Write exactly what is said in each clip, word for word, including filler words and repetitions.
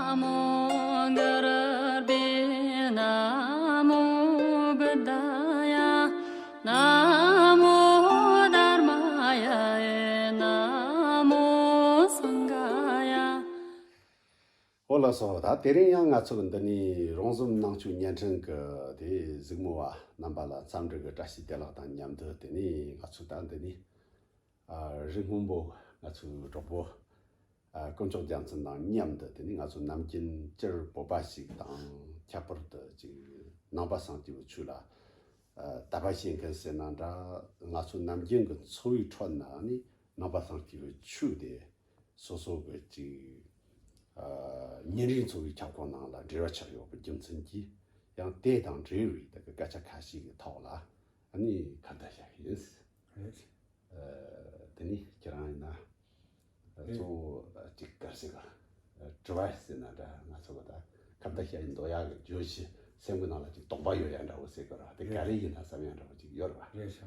नमो गुरुर्भ्यो नमो बुद्धाय नमो धर्माय नमो संघाय ཨོ་ལགས་སོ། ད་དེ་རིང་ཡང་ང་ཚོ་འདི་ནས་རོང་ཟོམ་ནང་ཆོས་བརྙན་འཕྲིན་གྱི་དེ་གཟིགས་མོ་བ་རྣམ་པ་ལ་འཚམས་འདྲི་གི་བཀྲ་ཤིས་བདེ་ལེགས་དང་མཉམ་དུ། དེ་ནས་ང་ཚོ་ད་འདི་ནས་ཨ་རི་སྔོན་པོ་ང་ཚོའི་གྲོགས་པོ་ཨ་དཀོན་མཆོག་རྒྱལ་མཚན་དང་མཉམ་དུ། དེ་ནས་ང་ཚོ་ནམ་རྒྱུན་སྤྱིར་བོད་པ་ཞིག་དང་ཁྱད་པར་དུ་ཅིག་ནང་པ་སངས་རྒྱས་པའི་ཆོས་ལ་ཨ་དད་པ་བྱེད་མཁན་ཟེར་ན་འདྲ། ང་ཚོ་ནམ་རྒྱུན་གྱི་འཚོ་བའི་ཁྲོད་ན་ནི་ནང་པ་སངས་རྒྱས་པའི་ཆོས་དེ་སོ་སོ་གི་ཅིག་ཨ་ཉིན་རེའི་འཚོ་བའི་ཁྱབ་ཁོངས་ནང་ལ་འབྲེལ་བ་ཆགས་ཡོད་པའི་རྒྱུ་མཚན་གྱིས། ཡང་དེ་དང་འབྲེལ་བའི་ད་གི་སྐད་ཆ་ཁ་ཤས་ཀྱི་ཐོག་ལ་ཨ་ནི་ཁ་བརྡ་བྱ་གི་ཡིན། རེད། ཨ་དེ་ནི་ཁྱེད་རང་ཡིན་ན་ཨ་རེད། གཙོ་བོ་ཨ་ཅིག་ག་རེ་ཟེར་ག་ཨ་དྲི་བ་ཟེར་ན་འདྲ། ང་ཚོ་གི་ད་ཁ་བརྡ་བྱ་ཡི་འདོད་ཡག་གི་བརྗོད་གཞི་སེམས་ཀྱི་ནང་ལ་ཅིག་དོགས་པ་ཡོད་ཡ་འདྲ་བོ་ཟེར་གི་ར། དེ་ག་རེད། རེད་ཡིན་ན་བསམ་ཡ་འདྲ་བོ་ཅིག་ཡོད་རེད་བ། རེད་ཤག་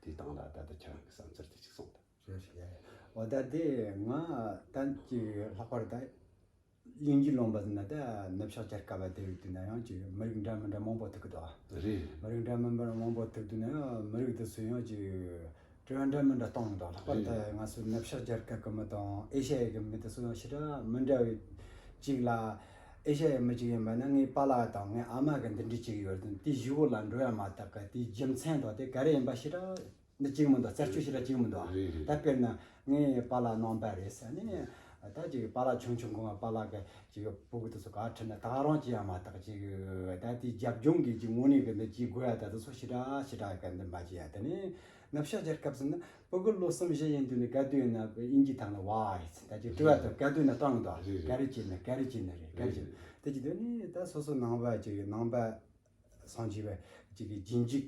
དེའི་སྟེང་ལ་ད་ལྟ་ཁྱེད་རང་གི་བསམ་ཚུལ་དེ་ཅིག་གསུངས་དང་། རེད་ཤག་འོ་ད་དེ་ང་ད་ཅིག་ལྷག་པར་ད་དབྱིན་ཇིའི་ལུང་པ་ཟིན་ན་ད་ནུབ་ཕྱོགས་རྒྱལ་ཁབ་བསྡད་ཡོད་དུས་ན་ཡང་ཅིག་མི་རིགས་འདྲ་མི་འདྲ་མང་པོ་ཐུག་གི་འདུག་ཨ། རེད། མི་རིགས་འདྲ་མི་འདྲ་མང་པོ་ཐུག་དུས་ན་ཡང་མི་རིགས་དེ་ཚོ་ཡང་ཅིག་དྲི་བ་འདྲ་མི་འདྲ་གཏོང་གི་འདུག་ལྷག་པར་དུ་རེད། ང་ཚོ་ནུབ་ཕྱོགས་རྒྱལ་ཁབ་ཀྱི་མི་དང་ཨེ་ཤ་ཡའི་གི་མི་དེ་ཚོ་ཡང་ཞེ་དྲག་མི་འདྲ་བའི་ཅིག་ལ། ཨེ་ཤ་ཡའི་མི་ཅིག་ཡིན་པ་ན་ངའི་པཱ་ལགས་དང་ངའི་ཨ་མ་གི་འདི་འདྲའི་ཅིག་ཡོད་དུས་དེའི་གཞུག་གུ་ལ་འགྲོ་ཡ་མ་ཐག་གི་དེའི་རྒྱུ་མཚན་དང་དེ་ག་རེ་ཡིན་པ་ཞེ་དྲག་འདི་གཅིག་མི་འདུག་རྩད་གཅོད་ཞེ་དྲག་གཅིག་མི་འདུག་རེད་རེད། ད་དཔེར་ན་ངའི་པཱ་ལགས་ནང་པ་རེད་ཟེར་ནས་ད་ཅིག་པཱ་ལགས་ཆུང་ཆུང་གོང་པཱ་ལགས་ཀྱི་ཅིག་སྤུ་གུ་དེ་ཚོ་ག་ཁྲིད་ན་ད་རང་ཅི་ཡང་མ་བཏགས་ཅིག་ད་དེའི་རྒྱབ་ལྗོངས་ཀྱི་ཅིག་དངོས་གནས་ཀྱི་འདི་ཅིག་དགོས་ཡ་ད་དེ་ཚོ་ཞེ་དྲག་ཞེ་དྲག་གི་འདི་མ་བྱེད་ཡ། དེ་ནས་ནུབ་ཕྱོགས་རྒྱལ་ཁབ་ཟེར་ན་སྤུ་གུ་ལོ་གསུམ་བཞི་ཡིན་དུས་ནས་ག་དུས་ཡིན་ན་དབྱིན་ཇི་ཐང་ལ་ཝའི་ཟེར་ད་ཅིག་དྲི་བ་དང་ག་དུས་ན་བཏང་འདུག་རེད་ག་རེ་རེད། བྱེད་ན་ག་རེ་བྱེད་ན་རེད་ག་རེ་བྱེད་ན་དེ་ཅིག་དེ་ནས་ད་སོ་སོ་ནང་པ་ཅིག་ནང་པ། སངས་རྒྱས་པ་ཅིག་གི་རྗེས་འཇུག་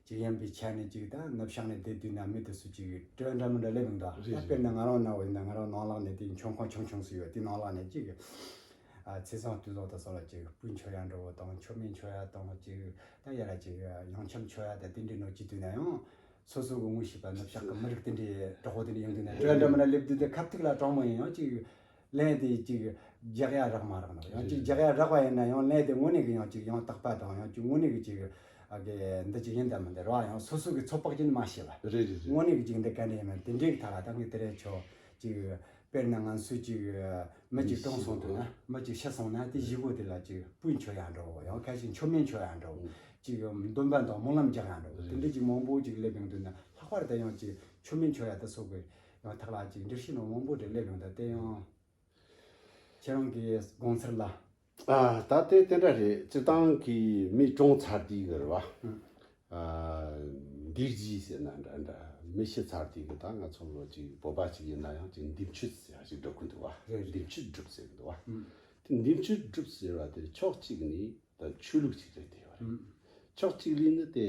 ཅིག་ཡིན་པའི་ཆ་ནས་ཅིག་ད་ནུབ་བྱང་ནས་བསྡད་དུས་ན་མི་དེ་ཚོ་ཅིག་དྲི་བ་འདྲ་མི་འདྲ་སླེབས་མི་འདུག་རེད་ད་དཔེར་ན་ང་རང་ན་བ་ཡིན་ན་ང་རང་ནང་ལོགས་ནས་དེ་མཆོད་ཁང་ཆུང་ཆུང་སུ་ཡོད་དེ་ནང་ལོགས་ནས་ཅིག་ཨ་ཚེས་བཟང་དུས་བཟང་དུ་སོགས་ལ་ཅིག་སྤོས་མཆོད་ཡ་འདྲ་བོ་དང་མཆོད་མེ་མཆོད་ཡ་དང་ཅིག་ད་ཡ་ར་ཅིག་ཡང་འཆམ་མཆོད་ཡ་ད་དེ་འདྲའི་ནོ་ཅི་དུས་ན་ཡང་སོ་སོ་གི་ངོ་ཤེས་པ་ནུབ་བྱང་གི་མི་རིགས་དེ་འདྲའི་གྲོགས་པོ་དེ་འདྲ་ཡོང་དུས་ན་དྲི་བ་འདྲ་མི་འདྲ་སླེབས་དུས་དེ་ཁ་ཐུག་ལ་དྲང་མོ་ཡིན་ཡང་ཅིག་ལན་དེ་ཅིག་རྒྱག་ཡ་རག་མ་རག་ན་ཡང་ཅིག་རྒྱག་ཡ་རག་པ་ཡིན་ན་ཡང་ལན་དེ་དངོས་གནས་ཀྱི་ཡང་ཅིག་ཡང་དག་པ་དང་ཡང་ཅིག་དངོས་གནས་ཀྱི་ཅིག་ཨ་གི་འདི་ཅིག་ཡིན་དམ་མི་འདི་ར་ཡང་སོ་སོ་གི་ཚོད་དཔག་ཅིག་མ་ཤེས་པ་རེད་རེད་རེད། དངོས་གནས་ཀྱི་ཅིག་འདི་ག་འདྲ་ཡིན་མིན་དེ་འདྲའི་ཐད་ལ་ད་ངས་དེ་རེད་ཆོག་ཅིག་དཔེར་ན་ང་ཚོས་ཅིག་མི་ཅིག་གྲོངས་སོང་དུས་ན་མི་ཅིག་ཤི་སོང་ན་དེ་གཞིས་གོ་དེ་ལ་ཅིག་སྤོས་མཆོད་ཡ་འགྲོ་ཡང་ཁ་ཅིག་མཆོད་མེ་མཆོད་ཡ་འགྲོ་ཅིག་འདོན་པ་དང་སྨོན་ལམ་རྒྱག་ཡ་འགྲོ་དེ་འདྲ་ཅིག་མང་པོ་ཅིག་སླེབས་ཡོང་དུས་ན་ལྷག་པར་དུ་ཡང་ཅིག་མཆོད་མེ་མཆོད་ཡ་དེ་སོགས་ཀྱི། ཡང་ཐག་ལ་ཅིག་འདྲི་ཤེས་ནོ་མང་པོ་དེ་སླེབས་ཡོང་ད་དེ་ཡང་། ཁྱེད་རང་གི་དགོངས་ཚུལ་ལ། ཨ་ད་དེ་དེ་འདྲ་རེད། སྤྱིར་བཏང་གི་མི་གྲོངས་ཚར་དུས་གི་རེད་བ། ཨ་འདས་རྗེས་ཟེར་ན་འདྲ་འདྲ་མི་ཤི་ཚར་དུས་གི་ད་ང་ཚོ་ལོ་ཅིག་བོད་པ་ཅིག་ཡིན་ན་ཡང་ཅིག་འདས་མཆོད་ཟེར་བ་ཅིག་སྒྲུབ་གི་འདུག་བ། རེད་རེད། འདས་མཆོད་སྒྲུབ་ཟེར་གི་འདུག་བ། དེ་འདས་མཆོད་སྒྲུབ་ཟེར་བ་དེ་ཕྱོགས་གཅིག་ནས། ད་ཆོས་ལུགས་གཅིག་རེད་དེ་ཡོད་རེད། ཕྱོགས་གཅིག་ལས་ནི་དེ་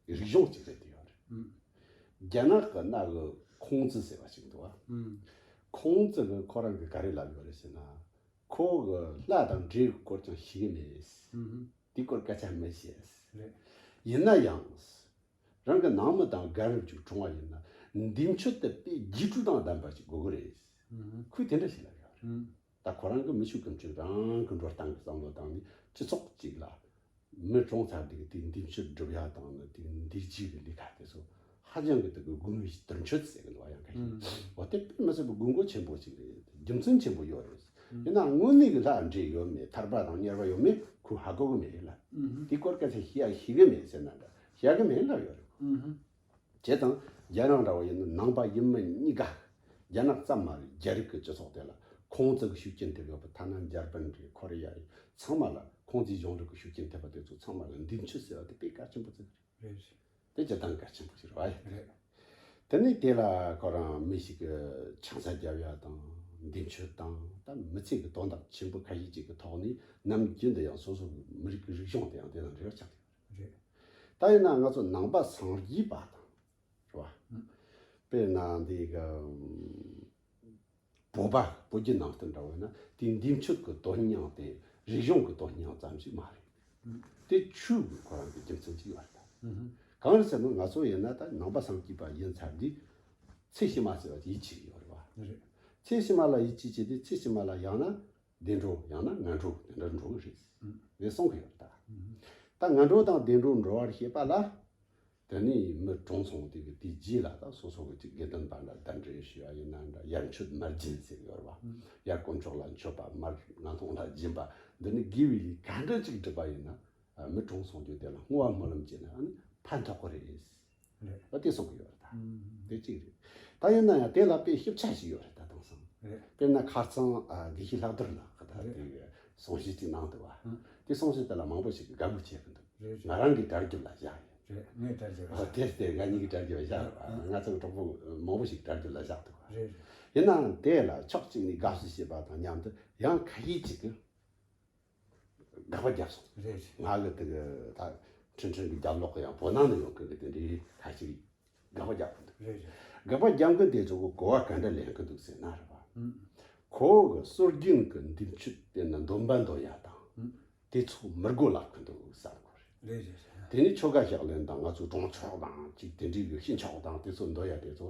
རིག་གཞུང་གཅིག་རེད་དེ་ཡོད་རེད། རྒྱ་ནག་གི་ནང་གི་ཁུང་ཙི་ཟེར་བ་ཞིག་འདུག་བ། ཁུང་ཙི་གི་ཁོ་རང་གི་ག་རེ་ལབ་ཡོད་རེད་ཟེར་ན། ཁོ་གི་ལྷ་དང་འདྲེ་གི་སྐོར་ཀྱང་ཤེས་གི་མེད། དེའི་སྐོར་སྐད་ཆ་མི་བཤད། ཡིན་ན་ཡང་། རང་གི་ནང་མི་དང་རྒན་རབས་ཅིག་གྲོངས་པ་ཡིན་ན་འདས་མཆོད་དེ་དཔེ་རྒྱས་སྤྲོས་དང་ལྡན་པ་ཞིག་དགོས་གི་རེད། ཁོས་དེ་འདྲ་ཞིག་ལབ་ཡོད་རེད། ད་ཁོ་རང་གི་མི་ཤུགས་ཀུན་སྤྱོད་རང་གི་འགྲོ་སྟངས་ཀྱི་བསམ་བློ་བཏང་ནས་སྤྱི་ཚོགས་གཅིག་ལ་མི་གྲོངས་ཚར་དུས་དེའི་འདས་མཆོད་སྒྲུབ་ཡ་དང་ནི་དེའི་འདས་རྗེས་ཀྱི་ལས་ཀ་དེ་ཚོ་ཧ་ཅང་གི་དེ་གི་དགོས་ངེས་དུར་མཆོད་ཟེར་གི་འདུག་བ། ཡང་ཁ་ཤས་འོ་དེ་དཔེ་མི་སྲིད་པའི་དགོས་མཁོ་ཆེན་པོ་ཅིག་རེད། རྒྱུ་མཚན་ཆེན་པོ་ཡོད་རེད། ཡིན་ནའང་དངོས་གནས་ཀྱི་ལྷ་འདྲེ་ཡོད་མེད་ཐར་པ་དང་དམྱལ་བ་ཡོད་མེད་ཁོས་ཧ་གོ་གི་མེད་ལ། དེའི་སྐོར་སྐད་ཆ་བཤད་ཡ་ཤེས་གི་མེད་ཟེར་ན་འདྲ་བཤད་གི་མེད་ལབ་ཡོད་རེད། བྱས་ཙང་རྒྱ་ནག་འདྲ་བོ་ཡིན་ན་ནང་པ་ཡིན་མིན་གཉིས་ཀ། རྒྱ་ནག་ཙམ་མ་རེད། རྒྱ་རིགས་ཀྱི་སྤྱི་ཚོགས་དེ་ལ་ཁུང་ཙི་གི་ཤུགས་རྐྱེན་ཐེབས་ཡོད་པ་ཐ་ན་འཇར་པན་རེད། ཁོ་རེ་ཡ་རེད། ཚང་མ་ལ་ཁུང་ཙི་གཞུང་ལུགས་ཀྱི་ཤུགས་རྐྱེན་ཐེབས་པ་དེ་ཚོ་ཚང་མ་ལ་འདས་མཆོད་ཟེར་བ་དེ་དཔེ་གལ་ཆེན་པོ་ཅིག་རེད། རེད། དེ་སྤྱིར་བཏང་གལ་ཆེན་པོ་ཞིག་རེད་བ། རེད། དེ་ནས་དེ་ལ་ཁོ་རང་མི་ཞིག་གི་ཆང་ས་རྒྱབ་ཡ་དང་འདས་མཆོད་དང་ད་མི་ཚེ་གི་དོན་དག་ཆེན་པོ་ཁ་ཤས་ཅིག་གི་ཐོག་ནས་ནམ་རྒྱུན་དུ་ཡང་སོ་སོ་གི་མི་རིགས་ཀྱི་རིག་གཞུང་དེ་ཡང་དེ་དང་འབྲེལ་བ་ཆགས་ཡོད་རེད། རེད། ད་ཡིན་ན་ང་ཚོ་ནང་པ་སངས་རྒྱས་པ་དང་། རེད་བ། དཔེར་ན་འདི་ག་བོད་པ་བོད་བརྒྱུད་ནང་བསྟན་འདྲ་བོ་ཡིན་ན་དེའི་འདས་མཆོད་ཀྱི་དོན་སྙིང་དེ་རིག་གཞུང་གི་དོན་སྙིང་ཙམ་ཞིག་མ་རེད། དེ་ཆོས་ཀྱི་ཁོ་རང་གི་རྒྱུ་མཚན་ཅིག་ཡོད་རེད་ད། གང་རེད་ཟེར་ན་ང་ཚོ་ཡིན་ན་ད་ནང་པ་སངས་རྒྱས་པ་ཡིན་ཚར་དུས་ཚེ་ཕྱི་མ་ཟེར་བ་ཡིད་ཆེས་ཡོད་རེད་བ། རེད། ཚེ་ཕྱི་མ་ལ་ཡིད་ཆེས་བྱས་ཏེ་ཚེ་ཕྱི་མ་ལ་ཡང་ན། བདེ་འགྲོ་ཡང་ན་ངན་འགྲོ་དེ་འདྲ་འགྲོ་གི་རེད། ངས་གསུང་གི་ཡོད་ད། ད་ངན་འགྲོ་དང་བདེ་འགྲོ་འགྲོ་བར་བྱེད་པ་ལ། དེ་ནས་མི་གྲོངས་སོང་དེ་གི་དེའི་རྗེས་ལ་ད་སོ་སོ་གི་ཅིག་དགེ་འདུན་པ་འདྲ་གདན་འདྲེན་ཞུ་བ་ཡིན་ན་འདྲ། ཡར་མཆོད་མར་སྦྱིན་ཟེར་གི་ཡོད་རེད་བ། ཡར་དཀོན་མཆོག་ལ་མཆོད་པ། མར་ངན་སློང་ལ་སྦྱིན་པ། འདི་ནི་དགེ་བའི་ལས་ག་འདྲ་ཅིག་བསྒྲུབས་པ་ཡིན་ན། མི་གྲོངས་སོང་རྒྱུ་དེ་ལ་བསྔོ་བ་སྨོན་ལམ་བྱས་ན་ཨ་ནི་ཕན་ཐོགས་གི་རེད། རེད། ཨ་དེ་གསུང་གི་ཡོད་རེད་ད། ཨུམ། དེ་གཅིག་རེད། ད་ཡིན་ན་ཡང་དེ་ལ་དཔེ་ཞིབ་ཆ་ཞིག་ཡོད་རེད་ད་དེང་སང་། རེད། དཔེར་ན་ཁ་རྩང་ཨ་དགེ་བཤེས་ལྷག་རྡོར་ལགས་ད་རེད། དེ་གསུང་བཤད་ཅིག་གནང་འདུག་བ། ཨུམ། དེ་གསུང་བཤད་དེ་ལ་མང་པོ་ཞིག་གིས་དགའ་མོས་བྱེད་ཀྱི་འདུག། རེད་རེད། ང་རང་གིས་དྲ་རྒྱ་ལ་བཞག་ཡོད། རེད། ངས་དྲ་རྒྱ་ལ་ཨ་བཞག། དེ་དེ་ང་གཉིས་ཀྱིས་དྲ་རྒྱ་ལ་བཞག་ཡོད་པ། ཨུམ། ང་ཚོ་གི་གྲོགས་པོ་མང་པོ་ཞིག་དྲ་རྒྱ་ལ་བཞག་འདུག་བ། རེད་རེད། ཡིན་ནའང་དེ་ལ་ཕྱོགས་གཅིག་ནས་དགའ་བསུ་བྱེད་པ་དང་མཉམ་དུ་ཡང་ཁ་ཤས་ཅིག་གིས་དགག་པ་བརྒྱབ་སོང་། རེད་རེད། ང་གི་དེ་གི་ད་ཁྲིན་ཁྲིན་གི་རྒྱབ་ལོགས་གི་ཡང་བོད་ནང་ནས་ཡོང་མཁན་གི་དེ་འདྲའི་ཁ་ཤས་དགག་པ་བརྒྱབ་གི་འདུག། རེད་རེད། དགག་པ་བརྒྱབ་མཁན་དེ་ཚོ་གི་གོ་བ་ག་འདྲ་ལེན་གི་འདུག་ཟེར་ན་རེད་པ། ཨུམ། ཁོ་གི་སྲོལ་རྒྱུན་གི་འདུན་ཆོད་དེ་ནི་འདོན་པ་འདོན་ཡ་དང་། ཨུམ། དེ་ཚོ་མི་དགོས་ལབ་གི་འདུག་བསམ་གི་རེད། རེད་རེད་རེད། དེ་ནི་ཆོ་ག་ཕྱག་ལེན་དང་ང་ཚོའི་གྲོང་ཆོག་དང་ཅིག་དེ་འདྲའི་གི་ཤིང་ཆོག་དང་དེ་ཚོ་འདོན་ཡ་དེ་ཚོ་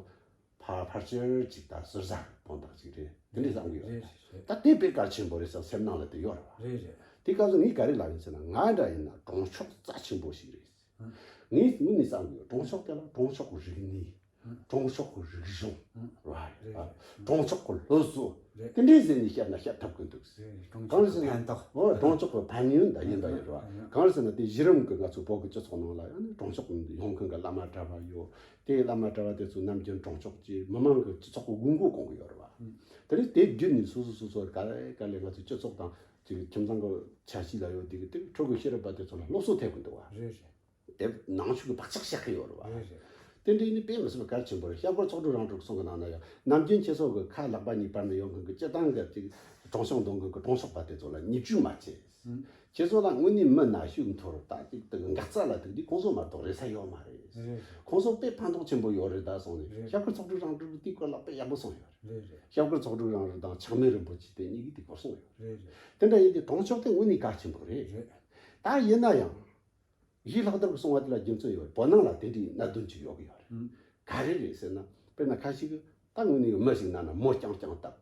ཕར་ཕར་ཕྱིར་ཅིག་ད་ཟུར་ཟ་དོན་དག་ཅིག་རེད། དེ་འདྲའི་བསམ་གི་ཡོད་རེད། རེད་རེད། ད་དེ་དཔེ་གལ་ཆེན་པོ་རེད་བསམ་སེམས་ནང་ལ་དེ་ཡོད་རེད་བ། རེད་རེད། དེ་སྐབས་སུ་ངས་ག་རེ་ལབ་ཡིན་ཟེར་ན་ང་འདྲ་ཡིན་ན་གྲོང་ཆོག་རྩ་ཆེན་པོ་ཞིག་རེད། ཨང་། ངས་དངོས་ནས་བསམ་གི་ཡོད། གྲོང་ཆོག་དེ་ལ་གྲོང་ཆོག་གི་རིག་གནས། ཨང་། གྲོང་ཆོག་གི་རིག་གཞུང་། ཨང་། རེད་བ། རེད་རེད། གྲོང་ཆོག་གི་སློབ་གསོ། རེད། དེ་འདྲའི་ཟེར་ནས་བཤད་ན་བཤད་ཐུབ་གི་འདུག། རེད་རེད། གྲོང་གང་ཆོག་རེད་ཟེར་ན། ཕན་ཐོགས། འོ་གྲོང་ཆོག་གི་ཕན་ཡོན་ད་ཡིན་པ་ཡིན་རེད་བ། ཨང་། གང་རེད་ཟེར་ན་དེ་གཞི་རིམ་གི་ང་ཚོ་བོད་ཀྱི་སྤྱི་ཚོགས་ནང་ལ་ཡང་ནི་གྲོང་ཆོག་ཡོང་མཁན་གི་བླ་མ་གྲྭ་བ་ཡོད། དེ་བླ་མ་གྲྭ་བ་དེ་ཚོ་ནམ་རྒྱུན་གྲོང་ཆོག་ཅིག་མི་མང་གི་སྤྱི་ཚོགས་ཀྱི་དགོས་མཁོ་སྐོང་གི་ཡོད་རེད་བ། ཨང་། དེ་ནས་དེ་བརྒྱུད་ནས་སོ་སོ་སོ་སོ་ག་ལེ་ག་ལེ་ང་ཚོ་སྤྱི་ཚོགས་དང་ཅིག་ཁྱིམ་ཚང་གི་ཆ་ཤས་ལ་ཡོད་དེ་གི་དེ་ཕྲུ་གུ་ཤེས་རབ་པ་དེ་ཚོ་ལ་སློབ་གསོ་ཐེབས་གི་འདུག་བ། རེད་རེད། དེབ་ནང་ཆོས་ཀྱི་བག་ཆགས་བཞག་གི་ཡོད་རེད་བ། རེད་རེད། དེ་འདྲའི་ནི་དཔེ་མི་སྲིད་པ་གལ་ཆེན་པོ་རེད། སྐྱབས་མགོན་ཚོགས་དྲུག་རང་གྲོལ་གསུང་གི་ནང་ན་ཡང་ནམ་རྒྱུན་ཁྱེད་ཚོ་གི་ཁ་ལག་པ་གཉིས་བར་ནས་ཡོང་མཁན་གི་སྤྱི་བཏང་གི་ཅིག་གྲོང་ཆོག་འདོན་མཁན་གི་གྲོང་ཆོག་པ་དེ་ཚོ་ལ་བརྙས་བཅོས་མ་བྱེད། ཨང་། ཁྱེད་ཚོ་ལ་དངོས་གནས་མི་ན་ཤུགས་འཐོར་ད་ཅིག་དེ་གི་འགག་རྩ་ལ་ཐུག་དུས་ཁོང་ཚོ་མ་གཏོགས་རེ་ས་ཡོད་མ་རེད། རེད་རེད། ཁོང་ཚོ་དཔེ་ཕན་ཐོགས་ཆེན་པོ་ཡོད་རེད་ད་སོང་ནས། རེད། སྐྱབས་མགོན་ཚོགས་དྲུག་རང་གྲོལ་གྱིས་དེའི་སྐོར་ལ་དཔེ་ཡག་པོ་གསུངས་ཡོད་རེད། རེད་རེད། སྐྱབས་མགོན་ཚོགས་དྲུག་རང་གྲོལ་དང་ཆགས་མེད་རིན་པོ་ཆེ་དེ་གཉིས་ཀྱིས་དེའི་སྐོར་གསུངས་ཡོད་རེད། རེད་རེད། དེ་འདྲ་ཡིན་དུས་གྲོང་ཆོག་དེ་དངོས་གནས་གལ་ཆེན་པོ་རེད། རེད། ད་ཡིན་ན་ཡང་། དགེ་བཤེས་ལྷག་རྡོར་གྱིས་གསུངས་པ་དེ་ལ་རྒྱུ་མཚན་ཡོད་རེད། བོད་ནང་ལ་དེ་འདྲའི་གནད་དོན་ཅིག་ཡོད་ཀྱི་ཡོད་རེད། ཨང་། ག་རེ་རེད་ཟེར་ན། དཔེར་ན་ཁ་ཤས་ཀྱིས་ད་དངོས་གནས་མི་ཞིག་ན་ན་མོ་རྐྱང་རྐྱང་བཏབ།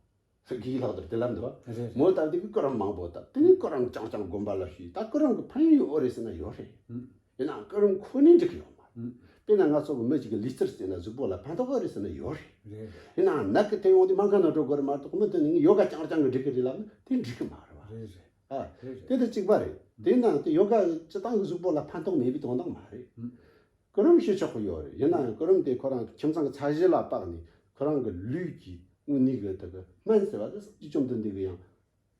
དགེ་བཤེས་ལྷག་རྡོར་དེ་ལབ་འདུག་བ། རེད་རེད། མོ་བཏབ་དེ་གི་སྐུ་རིམ་མང་པོ་བཏབ། དེ་ནས་སྐུ་རིམ་རྐྱང་རྐྱང་དགོན་པ་ལ་ཞུས། ད་སྐུ་རིམ་གྱི་ཕན་ཡོན་ཡོད་རེད་ཟེར་ན་ཡོད་རེད། ཨང་། ཡིན་ནའང་སྐུ་རིམ་ཁོ་ནས་འགྲིག་གི་ཡོད་མ་རེད། ཨང་། དཔེར་ན་ང་ཚོ་གི་མི་ཞིག་གི་ལུས་རྩལ་རྩེ་ན་གཟུགས་པོ་ལ་ཕན་ཐོགས་ཡོད་རེད་ཟེར་ན་ཡོད་རེད། རེད་རེད། ཡིན་ནའང་ནད་ཀྱི་ཐེབས་ཡོང་དུས་སྨན་ཁང་ནང་འགྲོ་དགོས་རེད་མ་གཏོགས་མི་དེ་ནི་ཡོ་ག་རྐྱང་རྐྱང་གིས་འགྲིག་གི་རེད་ལབ་ན་དེ་འགྲིག་གི་མ་རེད་བ། རེད་རེད། ཨ། རེད་རེད། དེ་དང་གཅིག་པ་རེད། དེ་ན་དེ་ཡོ་ག་སྤྱི་བཏང་གི་གཟུགས་པོ་ལ་ཕན་ཐོགས་མེད་པའི་དོན་དག་མ་རེད། ཨང་། སྐུ་རིམ་ཞུ་ཆོག་གི་ཡོད་རེད། ཡིན་ནའང་སྐུ་རིམ་དེ་ཁོ་རང་ཁྱིམ་ཚང་གི་ཚད་གཞི་ལ་དཔག་ནས་ཁོ་རང་གི་ལུས་ཀྱི་དངོས་གནས་ཀྱི་དེ་གི་སྨན་ཟེར་བ་དེ་སངས་རྒྱས་བཅོམ་ལྡན་འདས་ཀྱིས་ཡང་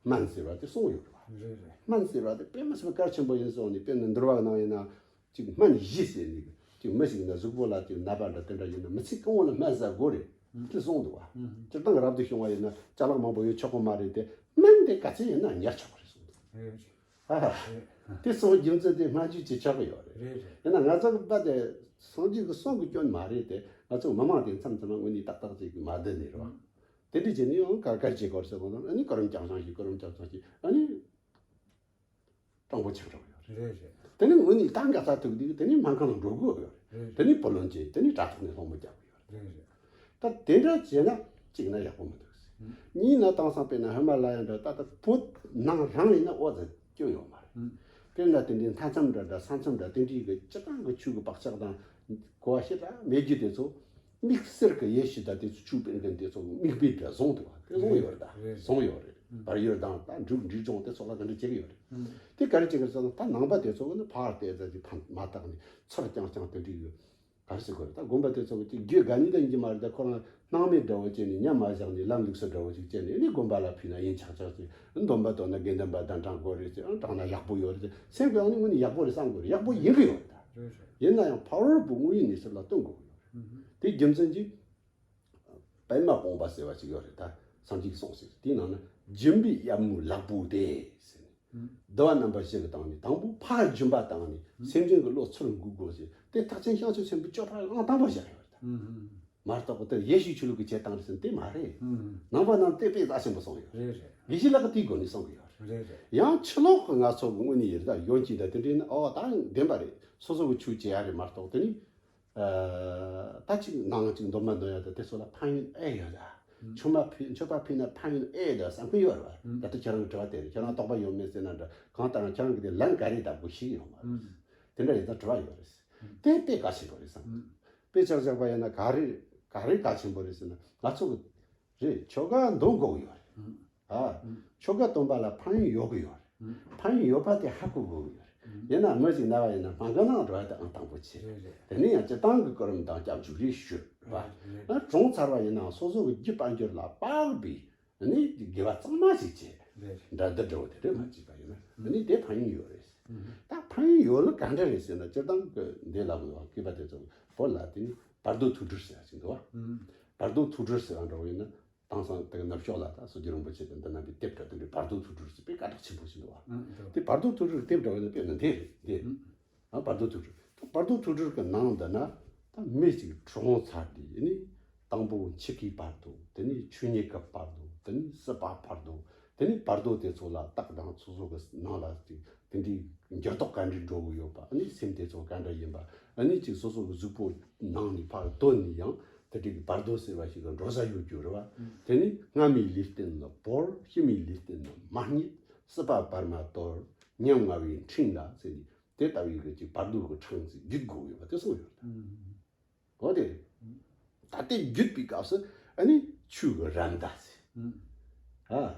སྨན་ཟེར་བ་དེ་གསུངས་ཡོད་རེད་བ། རེད་རེད། སྨན་ཟེར་བ་དེ་དཔེ་མི་སྲིད་པ་གལ་ཆེན་པོ་ཡིན་སོང་ནས། དཔེར་ན་འདུལ་བ་ནང་ཡིན་ན་ཅིག་སྨན་བཞི་ཟེར་ནས་ཅིག་མི་ཞིག་ན་གཟུགས་པོ་ལ་ཅིག་ན་བ་འདྲ་དེ་འདྲ་ཡིན་ན་མི་ཚེ་གང་བོ་ལ་སྨན་ཟ་དགོས་རེད། ཨང་། དེ་གསུངས་འདུག་བ། ཨང་། སྤྱིར་བཏང་རབ་ཏུ་བྱུང་བ་ཡིན་ན་ཅ་ལག་མང་པོ་ཡོད་ཆོག་གི་མ་རེད་དེ། སྨན་དེ་ག་ཚད་ཡིན་ན་ཉར་ཆོག་གི་རེད་གསུངས་འདུག། རེད་རེད། ཨ། རེད། དེ་གསུངས་རྒྱུ་མཚན་དེ་སྨན་བཅོས་བྱེད་ཆོག་གི་ཡོད་རེད། རེད་རེད། ཡིན་ན་ང་ཚོ་གི་པ་དེ་སངས་རྒྱས་ཀྱི་གསུང་གི་སྐྱོན་མ་རེད་དེ། ང་ཚོ་མི་མང་དེ་མཚམས་མཚམས་ལ་དངོས་གནས་ཏག་ཏག་ཅིག་མ་བསྡད་ནས་རེད་བ། ཨང་། དེ་འདྲ་བྱས་ནས་ཡང་ག་གར་བྱེད་དགོས་ཟེར་གོ་ནོ། ཨ་ནི་སྐུ་རིམ་རྐྱང་རྐྱང་ཞིག་སྐུ་རིམ་རྐྱང་རྐྱང་ཞིག་ཨ་ནི་སྤྲང་པོ་ཆགས་འགྲོ་གི་ཡོད་རེད། རེད་རེད། དེ་ནི་དངོས་གནས་ད་འགག་རྩ་ཐུག་དུས་དེ་ནི་སྨན་ཁང་ལ་འགྲོ་དགོས་ཡོད་རེད། རེད་རེད། དེ་ནི་བུ་ལོན་བྱས། དེ་ནི་དྲ་ཐོག་ནས་སློང་མོ་རྒྱག་གི་ཡོད་རེད། རེད་རེད། ད་དེ་འདྲ་བྱས་ན་གཅིག་ན་ཡག་པོ་མི་འདུག་ཟེར། ཨང་། གཉིས་ན་དེང་སང་དཔེར་ན་ཧི་མ་ལ་ཡ་འདྲ་ད་ལྟ་བོད་ནང་རང་ཡིན་ན་ཨོ་ཙི་སྐྱོན་ཡོད་མ་རེད། ཨང་། དཔེར་ན་དེ་འདྲའི་མཐའ་མཚམས་འདྲ་འདྲ་ས་མཚམས་འདྲ་དེ་འདྲའི་གི་སྤྱིར་བཏང་གི་ཆོས་ཀྱི་བག་ཆགས་དང་གོ་བ་ཞེ་དྲག་མེད་རྒྱུ་དེ་ཚོ། དམིགས་བསལ་གྱི་ཡེ་ཤུ་དང་དེ་ཚོ་ཆོས་སྤེལ་མཁན་དེ་ཚོ་མིག་དཔེ་འདྲ་བཟུང་འདུག་བ། དེ་བཟུང་ཡོད་རེད་ད། རེད། བཟུང་ཡོད་རེད། ཨང་། བར་ཡུལ་དང་ད་འབྲུག་འབྲས་ལྗོངས་དེ་ཚོ་ལ་ག་འདྲ་བྱེད་ཀྱི་ཡོད་རེད། ཨང་། དེ་ག་རེ་བྱེད་ཀྱི་རེད་ཟེར་ན། ད་ནང་པ་དེ་ཚོ་གི་ནི་ཕར་བལྟས་ཙང་ཅིག་ཕན་མ་བཏགས་ནས་ཚུར་རྐྱང་རྐྱང་དེ་འདྲའི་ཡོད། ག་རེ་ཟེར་དགོས་རེད། ད་དགོན་པ་དེ་ཚོ་གི་ཅིག་རྒྱུ་དགའ་ནི་དང་ཡིན་གྱི་མ་རེད་ད། ཁོ་རང་སྣང་མེད་འདྲ་བོ་བྱས་ནས་ཉམས་མ་བཞག་ནས་ལམ་ལུགས་སྲོལ་འདྲ་བོ་ཅིག་བྱས་ནས། ཨ་ནི་དགོན་པ་ལ་ཕུལ་ན་ཡིན་ཆགས་ཆགས་ཅིག། འདོན་པ་འདོན་ན་དགེ་འདུན་པ་གདན་དྲངས་དགོས་རེད་ཅེས་དྲངས་ན་ཡག་པོ་ཡོད་རེད་ཅེས་སེམས་ཀྱི་ནང་ནས་དངོས་གནས་ཡག་པོ་རེད་བསམ་དགོས་རེད། ཡག་པོ་ཡིན་གྱི་ཡོད་རེད་ད། རེད་རེད། ཡིན་ན་ཡང་ཕ་རོལ་པོ་དངོས་ཡོད་གནས་ཚུལ་ལ་བསྟུན་དགོས་ཀྱི་ཡོད་རེད། ཨུ་ཧུ། དེ་རྒྱུ་མཚན་གྱིས་པདྨ་དཔུང་པ་ཟེར་བ་ཅིག་ཡོད་རེད་ད། སངས་རྒྱས་ཀྱིས་གསུངས་ཟེར། དེའི་ནང་ན་སྦྱིན་པའི་གཡབ་མོའི་ལག་པོ་དེ་ཟེར་ནས། ཨུ། འདུལ་བ་རྣམ་པ་བཞི་གི་སྟེང་ནས་དང་པོ་ཕ་སྦྱིན་པ་བཏང་ནས། ཨུ། སེམས་ཅན་གྱི་བློ་ཚུར་འགུག་དགོས་ཟེར། དེ་ཐེག་ཆེན་བྱང་ཆུབ་སེམས་དཔའི་སྤྱོད་པ་ཨང་དང་པོ་བཞག་ཡོད་རེད་ད། ཨུ་ཧུ། མ་གཏོགས་དེ་ཡེ་ཤུའི་ཆོས་ལུགས་ཀྱི་བྱེད་སྟངས་རེད་ཟེར་ན་དེ་མ་རེད། ཨུ་ཧུ། ནང་པ་རྣམས་དེ་དཔེ་རྩ་ཆེན་པོ་གསུངས་ཡོད་རེད། རེད་རེད། དགེ་བཤེས་ལགས་ཀྱིས་དེའི་སྒོ་ནས་གསུང་གི་ཡོད་རེད། རེད་རེད། ཡང་ཕྱི་ལོགས་ཀྱི་ང་ཚོ་གི་དངོས་གནས་ཡིན་ད་ཡོན་གྱི་ད་དེ་འདྲ་ཡིན་ན། ཨོ་ད་བདེན་པ་རེད། སོ་སོ་གི་ཆོས་བྱེད་ཡ་རེད་མ་གཏོགས་དེ་ནི། ཨ། ད་ཅིག་ནང་ཅིག་འདོན་མ་འདོན་ཡ་ད་དེ་ཚོ་ལ་ཕན་ཡོན་ཨེ་ཡོད་ད། མཆོད་མ་ཕུལ། མཆོད་པ་ཕུལ་ན་ཕན་ཡོན་ཨེ་འདུག་བསམ་གྱི་ཡོད་རེད་བ། ད་ལྟ་ཁྱེད་རང་གི་དྲི་བ་དེ་རེད། ཁྱེད་རང་རྟོགས་པ་ཡོད་མེད་ཟེར་ན་འདྲ། གང་ལྟར་ཁྱེད་རང་གི་དེ་ལན་ག་རེ་ལྟ་དགོས་ཤེས་ཡོད་མ་རེད། དེ་འདྲ་ཡིན་ཙང་དྲི་བ་ཡོད་རེད། དེ་དཔེ་གལ་ཆེན་པོ་རེད་བསམ། དཔེ་ཆ་བཞག་པ་ཡིན་ན་ག་རེ་ག་རེ་གལ་ཆེན་པོ་རེད་ཟེར་ན། ང་ཚོ་གི་རེད། ཆོ་ག་འདོན་དགོས་ཀྱི་ཡོད་རེད། ཨ། ཆོ་ག་འདོན་པ་ལ་ཕན་ཡོན་ཡོད་ཀྱི་ཡོད་རེད། ཕན་ཡོན་ཡོད་པ་དེ་ཧ་གོ་དགོས་ཀྱི་ཡོད་རེད། ཡིན་ན་མི་ཞིག་ན་བ་ཡིན་ན་སྨན་ཁང་ནང་འགྲོ་བ་དེ་ཨང་དང་པོ་ཆེ། རེད་རེད། དེ་ནས་ཡང་སྤྱིར་བཏང་གི་སྐུ་རིམ་དང་སྐྱབས་འཇུག་རེ་ཞུ་བ། རེད་རེད། ཨ། གྲོངས་ཚར་བ་ཡིན་ནའང་སོ་སོ་གི་རྒྱུད་དཔལ་འབྱོར་ལ་དཔག་པའི་ནི་དགེ་བ་གཙང་མ་ཞིག་བྱས། རེད། འདྲ་འདི་འདྲ་བོ་དེ་འདྲ་མ་བྱས་པ་ཡིན་ན་ནི་དེ་ཕན་ཡོན་ཡོད་རེད། ད་ཕན་ཡོན་ཡོད་ལ་ག་འདྲ་རེད་ཟེར་ན། སྤྱིར་བཏང་གི་འདི་ལ་མི་བ་མཁས་པ་དེ་ཚོ་བོད་ལ་དེ་ནི་བར་དོ་ཐུགས་སྒྲུབ་ཟེར་ཡ་ཞིག་འདུག་བ། བར་དོ་ཐུགས་སྒྲུབ་ཟེར་བ་འདྲ་བོ་ཡིན་ན། དེང་སང་དེ་གི་ནུབ་ཕྱོགས་ལ་ད་སྲོལ་རྒྱུན་རིན་པོ་ཆེ་དང་འདི་རྣམ་པའི་དེབ་ཕྲ་དེ་འདྲའི་བར་དོ་ཐུགས་སྒྲུབ་ཟེར་དཔེ་དཀའ་གྲགས་ཆེན་པོ་ཞིག་འདུག་བ། ཨང་། འདུག་དེ་བར་དོ་ཐུགས་སྒྲུབ་དེབ་འདྲ་བོ་ཡིན་ན་དཔེར་ན་འདི་རེད། འདི། ཨང་། ཨ། བར་དོ་ཐུགས་སྒྲུབ། བར་དོ་ཐུགས་སྒྲུབ་གི་ནང་འདི་ན་ད་མི་གཅིག་གྲོངས་ཚར་དུས་ནི་དང་པོ་འཆི་ཁའི་བར་དོ། དེ་ནས་ཆོས་ཉིད་ཀྱི་བར་དོ། དེ་ནས་སྲིད་པ་བར་དོ། དེ་ནས་བར་དོ་དེ་ཚོ་ལ་རྟགས་དང་སོ་སོ་གི་ནང་ལ་ཅིག་དེ་འདྲའི་འགྱུར་ལྡོག་ག་འདྲའི་འགྲོ་གི་ཡོད་པ། ཨ་ནི་སེམས་དེ་ཚོ་ག་འདྲ་ཡིན་པ། ཨ་ནི་ཅིག་སོ་སོ་གི་གཟུགས་པོ་ནང་ནས་ཕར་དོན་ནས་ཡང་དེ་འདྲའི་བར་དོ་ཟེར་བ་ཞིག་གི་འགྲོ་ས་ཡོད་རྒྱུ་རེད་བ། དེ་ནི་སྔ་མའི་ལུས་རྟེན་ནི་བོར། ཕྱི་མའི་ལུས་རྟེན་ནི་མ་རྙེད། སྲིད་པ་བར་མ་དོར། ཉམ་ང་བའི་འཕྲིན་ལ་ཟེར་ནས་དེ་ལྟ་བུའི་གི་ཅིག་བར་དོ་གི་གྲངས་ཅིག་བརྒྱུད་དགོས་ཡོད་པ་དེ་གསུངས་ཡོད། འོ་དེ་རེད། ད་ལྟའི་བརྒྱུད་པའི་སྐབས་སུ་ཨ་ནི་ཆོས་ཀྱི་རབ་མཐའ་ཟེར། ཨ།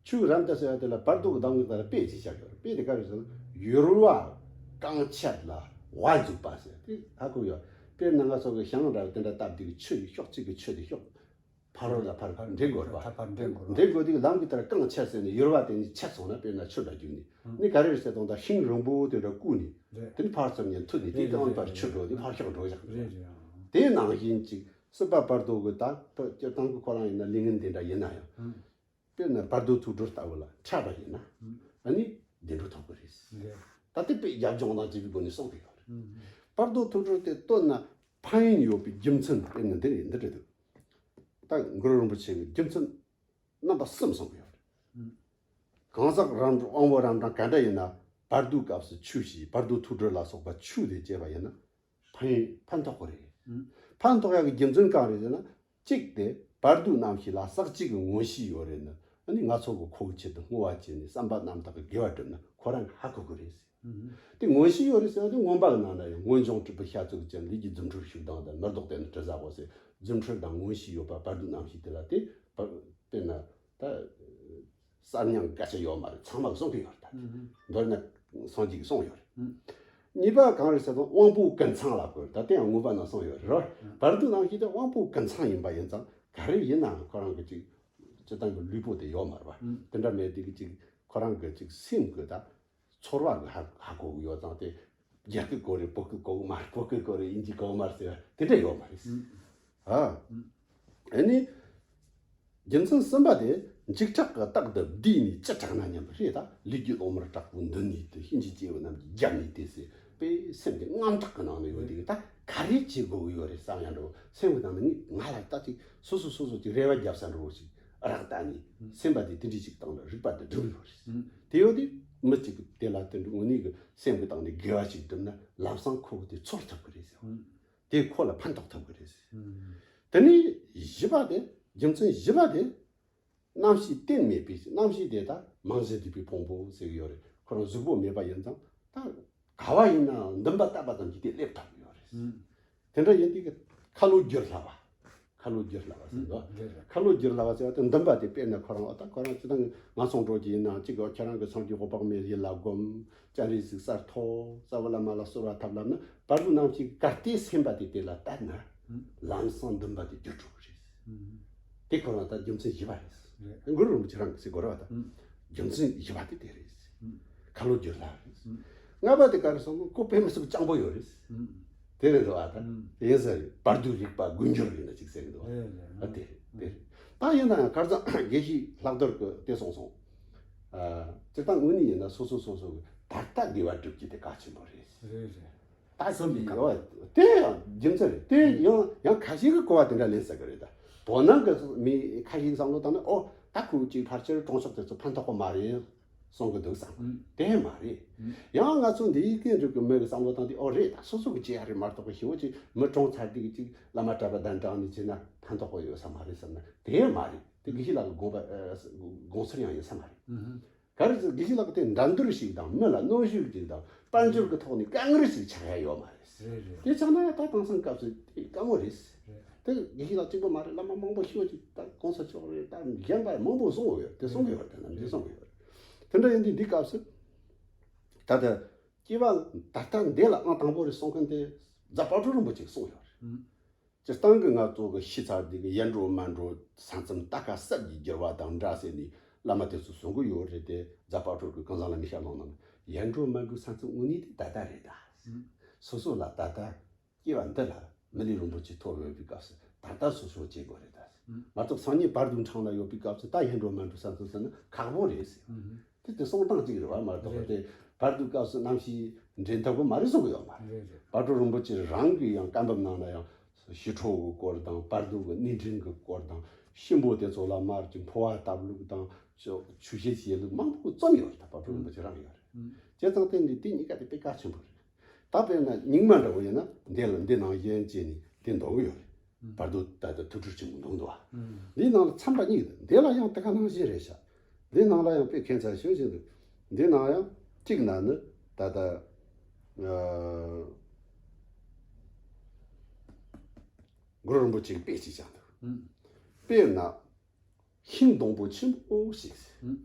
ཆོས་ཀྱི་རབ་མཐའ་ཟེར་བ་དེ་ལ་བར་དོ་གི་གདམས་ངག་ལ་དཔེ་ཅིག་བཞག་ཡོད་རེད། དཔེ་དེ་ག་རེ་ཟེར་ན། ཡུར་བ་རྐང་ཆད་ལ་བ་འཛུགས་པ་ཟེར། དེ་ཧ་གོ་ཡོད། དཔེར་ན་ང་ཚོ་གི་ཞིང་འདྲ་བ་དེ་འདྲ་བཏབ་དུས་ཆུ་དེ་ཤོག་གཅིག་གི་ཆུ་དེ་ཤོག་ཕ་རོལ་ལ་ཕར་འདྲེན་དགོས་པ། ད་ཕར་འདྲེན་དགོས། འདྲེན་དགོས་དུས་ལམ་གྱི་ལྟར་རྐང་ཆད་ཟེར་ནས་ཡུར་བ་དེ་ནས་ཆད་སོང་ན་དཔེར་ན་ཆུ་འདྲ་རྒྱུག་ནས། ནི་ག་རེ་རེད་ཟེར་དང་། ད་ཤིང་རིང་པོ་དེ་འདྲ་བརྐོས་ནས། རེད། དེ་ནི་ཕར་ཚུར་ཉན་ཐུབ་ནས། དེའི་རྐང་པར་ཆུ་འགྲོ་དེ་ཕར་ཤོག་འགྲོ་བཞག་རེད། རེད། དེ་ནང་བཞིན་ཅིག་སྲིད་པ་བར་དོ་གི་ད་སྤྱིར་བཏང་གི་ཁོ་རང་ཡིན་ན་ལས་ངན་དེ་འདྲ་ཡིན་ན་ཡང་། དཔེར་ན་བར་དོ་ཐུགས་སྒྲུབ་ལྟ་བུ་ལ་འཕྲད་པ་ཡིན་ན། ཨ་ནི་བདེ་འགྲོ་ཐོབ་གི་རེད། རེད། ད་དེ་དཔེ་རྒྱབ་ལྗོངས་དང་བཅས་པའི་སྒོ་ནས་གསུངས་ཏེ་ཡོད་རེད། བར་དོ་ཐུགས་སྒྲུབ་དེ་བཏོན་ན་ཕན་ཡོན་ཡོད་པའི་རྒྱུ་མཚན་དཔེར་ན་འདི་རེད། འདི་རེད་འདུག་ད་གུ་རུ་རིན་པོ་ཆེ་གི་རྒྱུ་མཚན་རྣམ་པ་གསུམ་གསུངས་ཡོད་རེད། གང་ཟག་རབ་འབྱམས་དབང་པོ་རབ་འབྱམས་ག་འདྲ་ཡིན་ན། བར་དོའི་སྐབས་སུ་ཆོས་བྱས། བར་དོ་ཐུགས་སྒྲུབ་ལ་སོགས་པ་ཆོས་དེ་བྱས་པ་ཡིན་ན་ཕན་ཕན་ཐོགས་ཀྱི་རེད། ཕན་ཐོགས་ཡག་གི་རྒྱུ་མཚན་གང་རེད་ཟེར་ན། གཅིག་དེ་བར་དོའི་རྣམ་ཤེས་ལ་ཟག་བཅས་ཀྱི་མངོན་ཤེས་ཡོད་རེད་ན། ཨ་ནི་ང་ཚོ་གི་ཁོ་བོའི་ཆེད་དུ་བསྔོ་བ་བྱས་ནས་བསམ་པ་རྣམ་དག་གི་དགེ་བ་བསྒྲུབས་ན་ཁོ་རང་གིས་ཧ་གོ་གི་རེད་ཟེར། དེ་མངོན་ཤེས་ཡོད་རེད་ཟེར་བ་དེ་མངོན་པ་གི་ནང་ན་ཡང་མངོན་འབྱུང་སྤྲུལ་པའི་ཤ་ཚུགས་ཅན། ལས་ཀྱི་རྫུ་འཕྲུལ་ཤུགས་ལྡན་དང་། མི་ལྡོག་དེ་ནི་དྲི་ཟ་བོ་ཟེར། རྫུ་འཕྲུལ་དང་མངོན་ཤེས་ཡོད་པ་བར་དོའི་རྣམ་ཤེས་དེ་ལ་དེ་བར་དཔེར་ན་ད་གསར་རྙིང་ག་ཚད་ཡོད་མ་རེད། ཚང་མ་གསུང་གི་ཡོད་རེད། ད་མདོར་ན་སངས་རྒྱས་ཀྱིས་གསུངས་ཡོད་རེད། གཉིས་པ་གང་རེད་ཟེར་ན་དབང་པོ་ཀུན་ཚང་ལ་གོ་རེད། ད་དེ་ཡང་མངོན་པ་ན་གསུངས་ཡོད་རེད། བར་དོའི་རྣམ་ཤེས་དེ་དབང་པོ་ཀུན་ཚང་ཡིན་པ་ཡིན་ཙང་ག་རེ་ཡིན་ནའང་ཁོ་རང་གི་ཅིག་སྤྱིར་བཏང་གི་ལུས་པོ་དེ་ཡོད་མ་རེད་པ། དེ་འདྲ་མེད་དུས་ཀྱི་ཅིག་ཁོ་རང་གི་ཅིག་སེམས་ཀྱི་ད་ཚོར་བ་གི་ཧ་ཧ་གོ་གི་ཡོད་ཙང་། དེ་རྒྱ་སྐད་གོ་རེད། བོད་སྐད་གོ་གི་མ་རེད། བོད་སྐད་གོ་རེད། དབྱིན་ཇི་གོ་གི་མ་རེད་ཟེར་བ་དེ་འདྲ་ཡོད་མ་རེད། ཨ། ཨ་ནི་རྒྱུ་མཚན་གསུམ་པ་དེ་འཇིགས་སྐྲག་གི་རྟགས་དེ་བསྡུས་ནས་ཅི་དྲག་ན་སྙམ་པ་རེད། ད་ལུས་ཀྱི་རླུང་དམར་དྲག་པོ་འདུ་ནས་དེ། གཤིན་རྗེ་སྐྱེ་བོ་རྣམས་ཀྱིས་བརྒྱབ་ནས་དེ་ཟེར་བའི་སེམས་དེ་དངངས་སྐྲག་གི་ནང་ནས་ཡོད་དུས། ད་ག་རེ་བྱེད་དགོས་ཀྱི་ཡོད་རེད་བསམ་ཡང་འགྲོ། སེམས་ཀྱི་ནང་ནས་ངས་ང་ལ་ད་ཅིག་སོ་སོ་སོ་སོ་ཅིག་རེ་བ་བརྒྱབ་ས་འགྲོ་བོ་ཞིག་རག་ལྟ་ནས་སེམས་པ་དེ་དེ་འདྲ་ཞིག་བཏང་ན་རིག་པ་དེ་སྒྲུབ་ཡོད་རེད། དེ་ཡོད་དུས་མི་གཅིག་གིས་དེ་ལ་དེ་འདྲ་དངོས་གནས་ཀྱི་སེམས་ཀྱི་སྟེང་ནས་དགེ་བ་ཞིག་བསྒྲུབས་ན་ལམ་སང་ཁོ་བོ་དེ་ཚོར་ཐུབ་ཀྱི་རེད་ཟེར། དེ་ཁོ་ལ་ཕན་ཐོགས་ཐུབ་ཀྱི་རེད་ཟེར། དེ་ནས་བཞི་པ་དེ། རྒྱུ་མཚན་བཞི་པ་དེ། རྣམ་ཤེས་རྟེན་མེད་པའི། རྣམ་ཤེས་དེ་ད་མིང་བཞི་འདུས་པའི་ཕུང་པོ་ཟེར་གྱི་ཡོད་རེད། ཁོ་རང་གཟུགས་པོ་མེད་པ་ཡིན་ཙང་ད་ག་བ་ཡིན་ནའང་འདུན་པ་བཏབ་པ་ཙམ་གྱིས་དེ་སླེབས་ཐུབ་ཀྱི་ཡོད་རེད། དེ་འདྲ་ཡིན་དུས་ཀྱི་ཁ་ལོ་བསྒྱུར་སླ་བ། ཁ་ལོ་བསྒྱུར་སླ་བ་ཟེར་འདུག་ཁ་ལོ་བསྒྱུར་སླ་བ་ཟེར་བ་དེ་འདུན་པ་དེ། དཔེར་ན་ཁོ་རང་ཨ་ད་ཁོ་རང་སྤྱིར་བཏང་ངན་སོང་འགྲོ་རྒྱུ་ཡིན་ནའང་གཅིག་གི་ཁྱེད་རང་གི་སངས་རྒྱས་འོད་དཔག་མེད་ཡིད་ལ་སྒོམ། སྤྱན་རས་གཟིགས་སར་ཐོབ། རྩ་བ་བླ་མ་ལ་གསོལ་བ་བཏབ་ལབ་ན་བར་དོའི་རྣམ་ཤེས་གར་དེ་སེམས་པ་དེ་དེ་ལ་གཏད་ན་ལམ་སང་འདུན་པ་དེ་བསྒྱུར་འགྲོ་གི་རེད། དེ་ཁོ་རང་ད་རྒྱུ་མཚན་བཞི་པ་རེད། རེད། གུ་རུ་རིན་པོ་ཆེ་རང་གིས་ཟེར་དགོས་རེད་བ། ད་རྒྱུ་མཚན་བཞི་པ་དེ་དེ་རེད། ཁ་ལོ་བསྒྱུར་སླ་རེད། ལྔ་པ་དེ་ག་རེ་སོང་ན་ཁོ་དཔེ་མི་སྲིད་པ་སྤྱང་པོ་ཡོད་རེད། དེ་རེད་འདུག་བ། ད་ཡིན་ས་རེད། བར་དོའི་རིག་པ་དགུ་འགྱུར་ཡིན་ན་ཅིག་ཟེར་གི་འདུག་བ། རེད་རེད། ཨ་དེ་རེད། དེ་རེད། ད་ཡིན་ན་ཡང་ཁ་སང་དགེ་བཤེས་ལྷག་རྡོར་གྱིས་དེ་གསུངས་སོང་། ཨ། སྤྱིར་བཏང་དངོས་གནས་ཡིན་ན་སོ་སོ་སོ་སོ་གི་ད་ལྟ་དགེ་བ་སྒྲུབ་རྒྱུ་དེ་གལ་ཆེན་པོ་རེད། རེད་རེད། ད་གསུམ་པའི་སྐབས། ཡོད། དེ་ཡང་རྒྱུ་མཚན་རེད། དེ་ཡང་ཡང་ཁ་ཤས་ཀྱིས་གོ་བ་དེ་འདྲ་ལེན་ས་གི་རེད། ད་བོད་ནང་གི་མི་ཁ་ཤས་བསམ་བློ་བཏང་ན། ཨོ་ད་ཁོ་ཅིག་ཕལ་ཆེར་གྲོངས་ཤོག་དེ་ཚོ་ཕན་ཐོགས་པ་མ་རེད། གསུང་གི་འདུག་བསམ། ཨུམ། དེ་མ་རེད། ཨུམ། ཡང་ང་ཚོ་འདིའི་སྐད་འགྲོ་གི་མི་གི་བསམ་བློ་བཏང་དུས་ཨོ་རེད། ད་སོ་སོ་གི་བྱེད་ཡ་རེད་མ་གཏོགས་གི་ཞི་བོ་ཅིག་མི་གྲོངས་ཚར་དུས་ཅིག་བླ་མ་གྲྭ་པ་གདན་དྲངས་ནས་བྱས་ན་ཕན་ཐོགས་པོ་ཡོད་ས་མ་རེད་བསམ་ན་དེ་མ་རེད། དེ་དགེ་བཤེས་ལགས་ཀྱི་དགོངས་པ་ཨ་དགོངས་ཚུལ་ཡང་ཡིན་ས་མ་རེད། ཨུམ། ག་རེ་ཟེར་དགེ་བཤེས་ལགས་ཀྱི་དེ་འགྲན་བསྡུར་ཞིག་དང་མི་ལ་གནོན་ཤུགས་ཅིག་དང་དཔལ་འབྱོར་གྱི་ཐོག་ནས་དཀའ་ངལ་ཞིག་ཆགས་ཡ་ཡོད་མ་རེད། རེད་རེད། དེ་ཆགས་ན་ད་དེང་སང་སྐབས་སུ་དེ་དཀའ་མོ་རེད། རེད། དེ་དགེ་བཤེས་ལགས་གཅིག་པོ་མ་རེད། བླ་མ་མང་པོ་ཤོད་ཅིག་ད་གོང་ས་མཆོག་རེད། ད་གཞན་པ་མང་པོ་གསུང་གི་ཡོད། དེ་གསུང་གི་ཡོད། དེ་རྣམས་དེ་གསུང་གི་ཡོད། དེ་འདྲ་ཡིན་དུས་འདི་སྐབས་སུ་ད་ལྟ་སྐྱེ་བ་ད་ལྟ་འདི་ལ་ཨང་དང་པོ་རེད་གསུང་མཁན་དེ་རྫ་དཔལ་སྤྲུལ་རིན་པོ་ཆེས་གསུངས་ཡོད་རེད། ཨུམ། སྤྱིར་བཏང་གི་ང་ཚོ་གི་ཤི་ཚར་དུས་ཀྱི་ཡར་འགྲོ་མར་འགྲོ་ས་མཚམས་རྟ་ཁ་གསབ་ཀྱིས་བསྒྱུར་བ་དང་འདྲ་ཟེར་ནས་བླ་མ་དེ་ཚོས་གསུང་གི་ཡོད་རེད་དེ། རྫ་དཔལ་སྤྲུལ་གྱིས་ཀུན་བཟང་བླ་མའི་ཞལ་ལུང་ནང་ཡར་འགྲོ་མར་འགྲོ་ས་མཚམས་དངོས་གནས་དེ་ད་ལྟ་རེད་ད། ཨུམ། སོ་སོ་ལ་ད་ལྟ་སྐྱེ་བ་འདི་ལ་མི་ལུས་རིན་པོ་ཆེ་ཐོབ་ཡོད་པའི་སྐབས་སུ་ད་ལྟ་སོ་སོ་བྱེད་དགོས་རེད་ད། ཨུམ། མ་གཏོགས་སང་ཉིན་བར་དུ་འཕྲང་ལ་ཡོད་པའི་སྐབས་སུ་ད་ཡར་འགྲོ་མར་འགྲོ་ས་མཚམས་ཟེར་ན་ཁག་པོ་རེད་ཟེར། ཨུམ། དེ་དེ་གསུང་སྟངས་གཅིག་རེད་བ། མ་གཏོགས་རེད། དེ་བར་དུ་སྐབས་སུ་རྣམ་ཤེས་འདྲེན་ཐུབ་ཀྱི་མ་རེད་གསུང་གི་ཡོད་མ་རེད། རེད་རེད། དཔལ་སྤྲུལ་རིན་པོ་ཆེ་རང་གི་ཡང་བཀའ་འབུམ་ནང་ལ་ཡང་ཞི་ཁྲོ་གི་སྐོར་དང་བར་དུ་གི་གནས་འདྲེན་གི་སྐོར་དང་གཤིན་པོ་དེ་ཚོ་ལ་མར་གྱི་འཕོ་བ་བཏབ་ལུགས་དང་ཆོས་ཆོས་བཤད་བྱེད་ལུགས་མང་པོ་རྩོམ་ཡོད་རེད། ད་དཔལ་སྤྲུལ་རིན་པོ་ཆེ་རང་ཡོད་རེད། ཨུམ། བྱས་ཙང་དེ་ནི་དེ་གཉིས་ཀ་དེ་དཔེ་གལ་ཆེན་པོ་རེད། ད་དཔེར་ན་རྙིང་མ་འདྲ་བོ་ཡིན་ན་འདི་ལ་འདི་ནང་བཞིན་བྱས་ནས་དེ་འདོན་གི་ཡོད་རེད། བར་དུ་ད་ལྟ་ཐུགས་སྤྲུལ་ཆེན་པོ་འདོན་འདུག་བ། ཨུམ། འདིའི་ནང་ལ་ཚན་པ་གཉིས་འདུག་འདི་ལ་ཡང་དེ་ག་ནང་བཞིན་རེད་ཤག་འདིའི་ནང་ལ་ཡང་དཔེ་ཁྱད་མཚར་ཤོས་ཤིག་འདུག་འདིའི་ནང་ཡང་གཅིག་ན་ནི་ད་ལྟ་ཨ་གུ་རུ་རིན་པོ་ཆེ་གི་དཔེ་གཅིག་ཀྱང་འདུག་ཨུམ། དཔེར་ན། ཤིང་སྡོང་པོ་ཆེན་པོ་ཞིག་ཨུམ།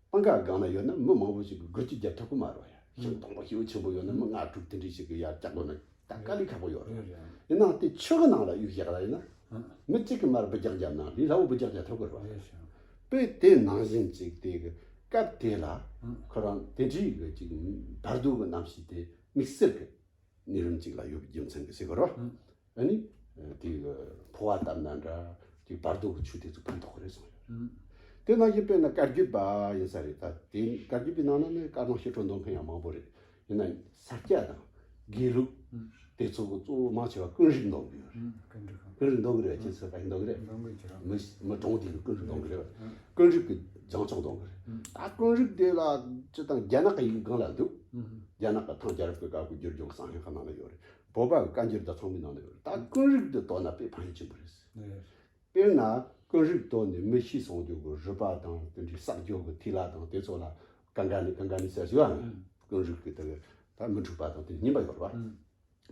སྤང་ཁ་སྒང་ན་ཡོད་ན་མི་མང་པོ་ཞིག་གིས་སྒུལ་གྱིས་རྒྱབ་ཐུབ་ཀྱི་མ་རེད་བ་ཡ། ཤིང་སྡོང་པོ་ཞེ་པོ་ཆེན་པོ་ཡོད་ན་མི་ལྔ་དྲུག་དེ་འདྲས་ཞིག་གིས་ཡར་བཀྱག་དགོས་ན་ད་དཀའ་ལས་ཁག་པོ་ཡོད་རེད། རེད་རེད། ཡིན་ནའང་དེ་ཆུ་གི་ནང་ལ་གཡུག་བཞག་ལ་ཡིན་ན། ཨུམ། མི་གཅིག་གིས་མར་འབུད་རྒྱག་བརྒྱབ་ན་ལས་སླ་བོ་འབུད་རྒྱག་རྒྱག་ཐུབ་ཀྱི་རེད་བ། རེད་ཤག་དཔེ་དེ་ནང་བཞིན་ཅིག་དེ་གི་སྐབས་དེ་ལ་ཨུམ། ཁོ་རང་དེ་འདྲའི་གི་ཅིག་བར་དོ་གི་རྣམ་ཤེས་དེ་དམིགས་བསལ་གི་གནས་རིམ་གཅིག་ལ་ཡོད་པའི་རྒྱུ་མཚན་གྱིས་ཟེར་དགོས་རེད་བ། ཨ་ནི། དེ་གི་འཕོ་བ་བཏབ་ན་འདྲ། དེ་བར་དོ་གི་ཆོས་དེ་ཚོ་ཕན་ཐོགས་རེད་གསུངས་ཡོད། དེ་ནང་བཞིན་དཔེར་ན་བཀའ་བརྒྱུད་པ་ཡིན་ས་རེད། ད་དེ་བཀའ་བརྒྱུད་པའི་ནང་ན་ནི་བཀའ་གདམས་ཞི་ཁྲོ་འདོན་མཁན་ཡང་མང་པོ་རེད། ཡིན་ན་ས་སྐྱ་དང་དགེ་ལུགས་དེ་ཚོ་གི་གཙོ་བོ་མང་ཆེ་བ་ཀུན་རིག་འདོན་གི་ཡོད་རེད། ཀུན་རིག་ཀུན་རིག་འདོན་གི་རེད། ཁྱེད་ཚོ་ག་རེ་འདོན་གི་རེད། འདོན་གི་ཡོད་རེད། མི་མི་གྲོངས་དུས་ཀུན་རིག་འདོན་གི་རེད། ཀུན་རིག་གི་སྦྱང་ཆོག་འདོན་གི་རེད། ད་ཀུན་རིག་དེ་ལ་སྤྱིར་བཏང་རྒྱ་ནག་གི་ཡིག་སྒང་ལ་འདུག་རྒྱ་ནག་གི་ཐང་རྒྱལ་རབས་ཀྱི་སྐབས་ཀྱི་བསྒྱུར་བཅོས་ཀྱི་གསང་ཆེན་ཁག་ནང་ལ་ཡོད་རེད། བོད་པ་གི་བཀའ་འགྱུར་དང་ཚང་མའི་ནང་ལ་ཡོད་རེད། ད་ཀུན་རིག་དེ་དོར་ན་དཔེ་ཕན་ཡོན་ཆེན་པོ་རེད། དཔེར་ན་ཀུན་རིག་དོར་ནས་མི་ཤི་སོང་རྒྱུ་གི་རུས་པ་དང་དེ་འདྲའི་བསགས་རྒྱུ་གི་ཐིག་ལེ་དང་དེ་ཚོ་ལ་ག་འགའ་ནི་ག་འགའ་ནི་ཟེར་ཞུ་བ། ཀུན་རིག་གི་དེ་ད་མི་འཁྲུགས་པ་དང་དེ་རྙིང་པ་ཡོད་རེད་བ།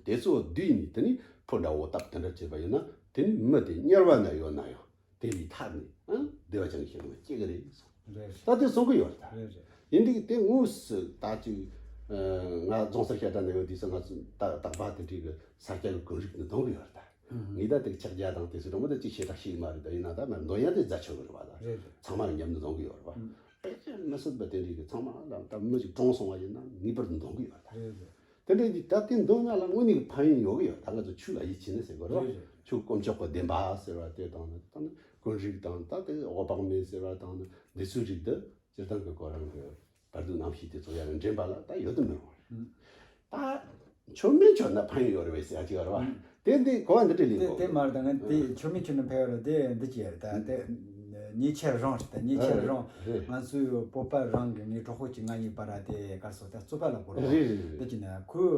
དེ་ཚོ་བསྡུས་ནས་དེ་ནི་ཕོ་འདྲ་བོ་བཏབ་དེ་འདྲ་བྱས་པ་ཡིན་ན་དེ་ནི་མི་དེ་དམྱལ་བ་ན་ཡོད་ན་ཡང་དེ་ལས་ཐར་ནས་ཨ་བདེ་བ་ཅན་གྱི་ཞིང་ལ་སྐྱེ་གི་རེད་གསུངས། རེད། ད་དེ་གསུང་གི་ཡོད་རེད་ད། རེད་རེད། ཡིན་དུས་དེ་དངོས་སུ་ད་ཅིག་ང་རྫོང་སར་བཤད་གྲྭ་ནས་ཡོད་དུས་སུ་ང་ཚོ་ད་དག་པ་དེ་འདྲའི་གི་ས་སྐྱ་གི་ཀུན་རིག་ནི་འདོན་གི་ཡོད་རེད་ད། ངས་ད་དེ་ཕྱག་རྒྱ་དང་དེ་ཚོ་དྲང་མོ་ད་ཅིག་ཞེ་དྲག་ཤེས་ཀྱི་མ་རེད། ད་ཡིན་ན་ད་མ་འདོན་ཡ་དེ་རྫ་ཆོག་གི་རེད་བ། ད་རེད་རེད། ཚང་མ་མཉམ་དུ་འདོན་གི་ཡོད་རེད་བ། དཔེ་ཆ་མི་སྲིད་པ་དེ་འདྲའི་གི་ཚང་མ་ལ་ད་མི་ཞིག་གྲོངས་སོང་བ་ཡིན་ན་ངེས་པར་དུ་འདོན་གི་ཡོད་རེད་ད། རེད་རེད། དེ་འདྲ་ཡིན་དུས་ད་དེ་འདོན་ཡ་ལ་དངོས་གནས་ཀྱི་ཕན་ཡོན་ཡོད་གི་ཡོད། ད་ང་ཚོ་ཆོས་ལ་ཡིད་ཆེས་ནས་ཟེར་དགོས་རེད་བ། རེད་རེད། ཆོས་དཀོན་མཆོག་གི་བདེན་པ་ཟེར་བ་དེ་དང་ནི་ད་ནི་ཀུན་རིག་དང་ད་དེ་འོད་དཔག་མེད་ཟེར་བ་དང་ནི་འདི་ཚོའི་རིགས་དེ་སྤྱིར་བཏང་གི་ཁོ་རང་གི་བར་དོའི་རྣམ་ཤེས་དེ་ཚོ་ཡར་འདྲེན་པ་ལ་ད་ཡོད་དུ་མི་རུང་བ་རེད། ད་མཆོད་མེ་མཆོད་ན་ཕན་ཡོད་རེད་བས་ཟེར་ཡ་ཅིག་ཡོད་རེད་བ། དེ་འདི་གོ་བ་འདི་འདྲ་ལེན་དེ་དགོས། དེ་མ་རེད། ད་ངས་དེ་མཆོད་མེ་མཆོད་ན་ཕན་ཡོད་རེད་དེ་འདི་ཅི་ཡ་རེད། ད་དེ་ཉེ་ཆར་རང་རེད། ད་ཉེ་ཆར་རང་རེད། ང་ཚོའི་བོད་པ་རང་གི་ངའི་གྲོགས་པོ་གཅིག་ང་གཉིས་བར་དེ་གར་སོང་ད་རྩོད་པ་ལབ་དགོས་རེད་བ། རེད་རེད་རེད། འདི་ཅི་ན་ཁོའི་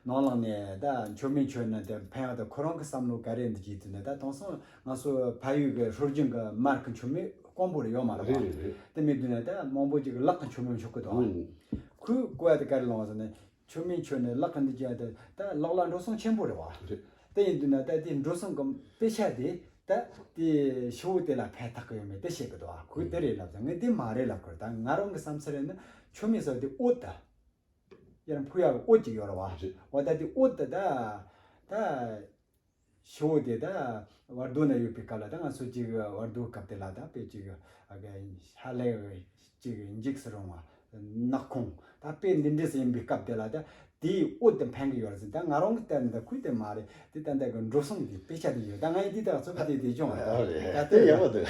ནང་ལོགས་ནས་ད་མཆོད་མེ་མཆོད་ན་དེ་ཕན་ཡོད་ད་ཁོ་རང་གི་བསམ་བློ་ག་རེ་འདི་ཅི་དུས་ནས་ད་དེང་སང་ང་ཚོ་ཕ་ཡུལ་གི་སྲོལ་རྒྱུན་གི་མར་གི་མཆོད་མེ་དཀོན་པོ་རེད་ཡོད་མ་རེད་བ། རེད་རེད་རེད། དེ་མེད་དུས་ན་ད་མང་པོ་ཅིག་ལག་གི་མཆོད་མེ་མཆོད་གི་འདུག་བ། ཁོའི་གོ་བ་དེ་ག་རེ་ལོང་བ་ཟེར་ན། མཆོད་མེ་མཆོད་ནས་ལག་གི་འདི་བྱས་ཏེ་ད་ལག་ལ་འགྲོ་སོང་ཆེན་པོ་རེད་བ། རེད། དེ་ཡིན་དུས་ན་ད་དེ་འགྲོ་སོང་གི་དཔེ་ཆ་དེ་ད་དེ་ཞི་བོ་དེ་ལ་ཕན་ཐོགས་ཀྱི་ཡོད་མེད་དེ་བཤད་གི་འདུག་བ། ཁོས་དེ་རེད་ལབ་ཙང་ངས་དེ་མ་རེད་ལབ་གི་རེད། ད་ང་རང་གི་བསམ་ཚུལ་རེད་ན་མཆོད་མེ་ཟེར་བ་དེ་འོད་ད་ཡར་འཕུ་ཡག་གི་འོད་ཅིག་ཡོད་རེད་བ། རེད། འོ་ད་དེ་འོད་ད་ད་ད། ཞི་བོ་དེ་ད་བར་དོ་ན་ཡོད་པའི་སྐབས་ལ་ད་ང་ཚོ་ཅིག་བར་དོའི་སྐབས་དེ་ལ་ད་དཔེ་ཅིག་ཨ་ག་ཧ་ལས་ཅིག་འཇིགས་སུ་རུང་བ་ནག་ཁུང་ད་དཔེ་འདི་འདྲས་ཡིན་པའི་སྐབས་དེ་ལ་ད་དེའི་འོད་དེ་ཕན་གི་ཡོད་རེད་ཟེར། ད་ང་རང་གི་ལྟར་ན་ད་ཁུལ་དེ་མ་རེད། དེ་ད་ལྟ་གི་འགྲོ་སོང་གི་དཔེ་ཆ་དེ་ཡོད། ད་ང་ཡི་དེ་ད་ཚོད་ཁ་དེ་དེ་བྱུང་བ་ད་རེད། ད་དེ་ཡག་པོ་འདུག་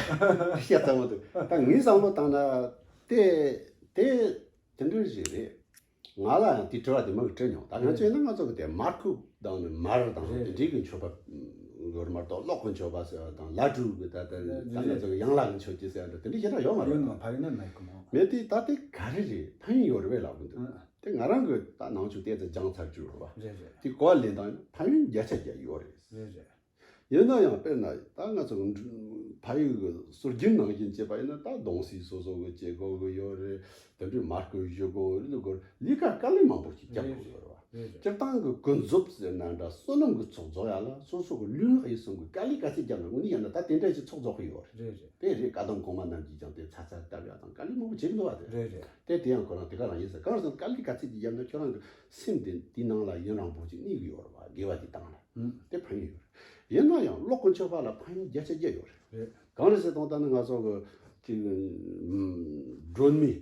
ཤ་ཚ་པོ་འདུག་ད་ངའི་བསམ་བློ་བཏང་ན་དེ་དེ། དེ་འདྲ་ཞིག་རེད། ང་ལ་ཡང་དེ་དྲི་བ་དེ་མང་གི་དྲི་མྱོང་། ད་ང་ཚོས་ན་ང་ཚོ་གི་དེ་མར་ཁུ་དང་ནི་མར་དང་རེད། དེ་འདྲའི་གི་མཆོད་པ་ཡོད་མ་གཏོགས་གློག་གི་མཆོད་པ་ཟེར་བ་དང་ལ་ཀྲུའུ་གི་ད་ལྟ་རེད། ད་ང་ཚོ་གི་ཡང་ལག་གི་མཆོད་ཅིག་ཟེར་བ་འདྲ་དེ་འདྲ་ཞེ་དྲག་ཡོད་མ་རེད། ཡོད་ནོ་ཕ་གི་ན་མེད་གི་མོ། མེད་དེ་ད་དེ་ག་རེ་རེད། ཕན་ཡོན་ཡོད་རེད་པས་ལབ་གི་འདུག་ཨ། དེ་ང་རང་གི་ད་ནང་ཆོས་ཏོག་ཙམ་སྦྱངས་ཚར་རྒྱུ་རེད་པ། རེད་རེད། དེ་གོ་བ་ལེན་སྟངས་ཕན་ཡོན་བརྒྱ་ཆ་བརྒྱ་ཡོད་རེད། རེད་རེད། ཡིན་ན་ཡང་དཔེར་ན་ད་ང་ཚོ་ཕ་ཡུལ་གྱི་སྲོལ་རྒྱུན་ནང་བཞིན་བྱས་པ་ཡིན་ན། ད་གདུང་སྲས་སོ་སོ་གི་བྱེད་དགོས་ཀྱི་ཡོད་རེད། དེ་འདྲའི་མ་བསྐོས་བཞུགས་དགོས་རེད། འདུག་གོ། ལས་ཀ་དཀའ་ལས་མང་པོ་ཞིག་རྒྱབ་དགོས་ཡོད་རེད་བ། རེད་རེད། སྤྱིར་བཏང་གི་ཀུན་རྫོབ་ཟེར་ན་འདྲ། བསོད་ནམས་ཀྱི་ཚོགས་རྫོགས་ཡ་ལ་སོ་སོ་གི་ལུས་ངག་ཡིད་གསུམ་གྱི་དཀའ་ལས་ག་ཚད་བརྒྱབ་ན། དངོས་གནས་བཤད་ན་ད་དེ་འདྲ་ཞིག་ཚོགས་རྫོགས་ཀྱི་ཡོད་རེད། རེད་རེད། དེ་རེད། བཀའ་གདམས་གོང་མ་རྣམས་ཀྱིས་ཀྱང་དེ་ཚ་ཚ་བཏབ་ཡ་དང་། དཀའ་ལས་མང་པོ་བྱེད་ཀྱི་འདུག་བ། དེ་རེད་རེད། དེ་དེ་ཡང་ཁོ་རང་དེ་ག་རང་ཡིན་ཟེར། གང་ཟེར་དཀའ་ལས་ག་ཚད་ཅིག་བརྒྱབ་ན་ཁྱོད་རང་གི་སེམས་དེ་དེའི་ནང་ལ་ཡུན་རིང་པོ་ཅིག་གནས་ཀྱི་ཡོད་རེད་བ། དགེ་བ་དེ་བཏང་ན། ཨུ། དེ་ཕན་ཡོན་ཡོད་རེད། ཡིན་ན་ཡང་ལོག་གི་མཆོད་པ་ལ་ཕན་ཡོན་བརྒྱ་ཆ་བརྒྱ་ཡོད་རེད། རེད། གང་རེད་ཟེར་དང་། ད་ནི་ང་ཚོ་གི་ཅིག་ཨུམ། སྒྲོན་མེ།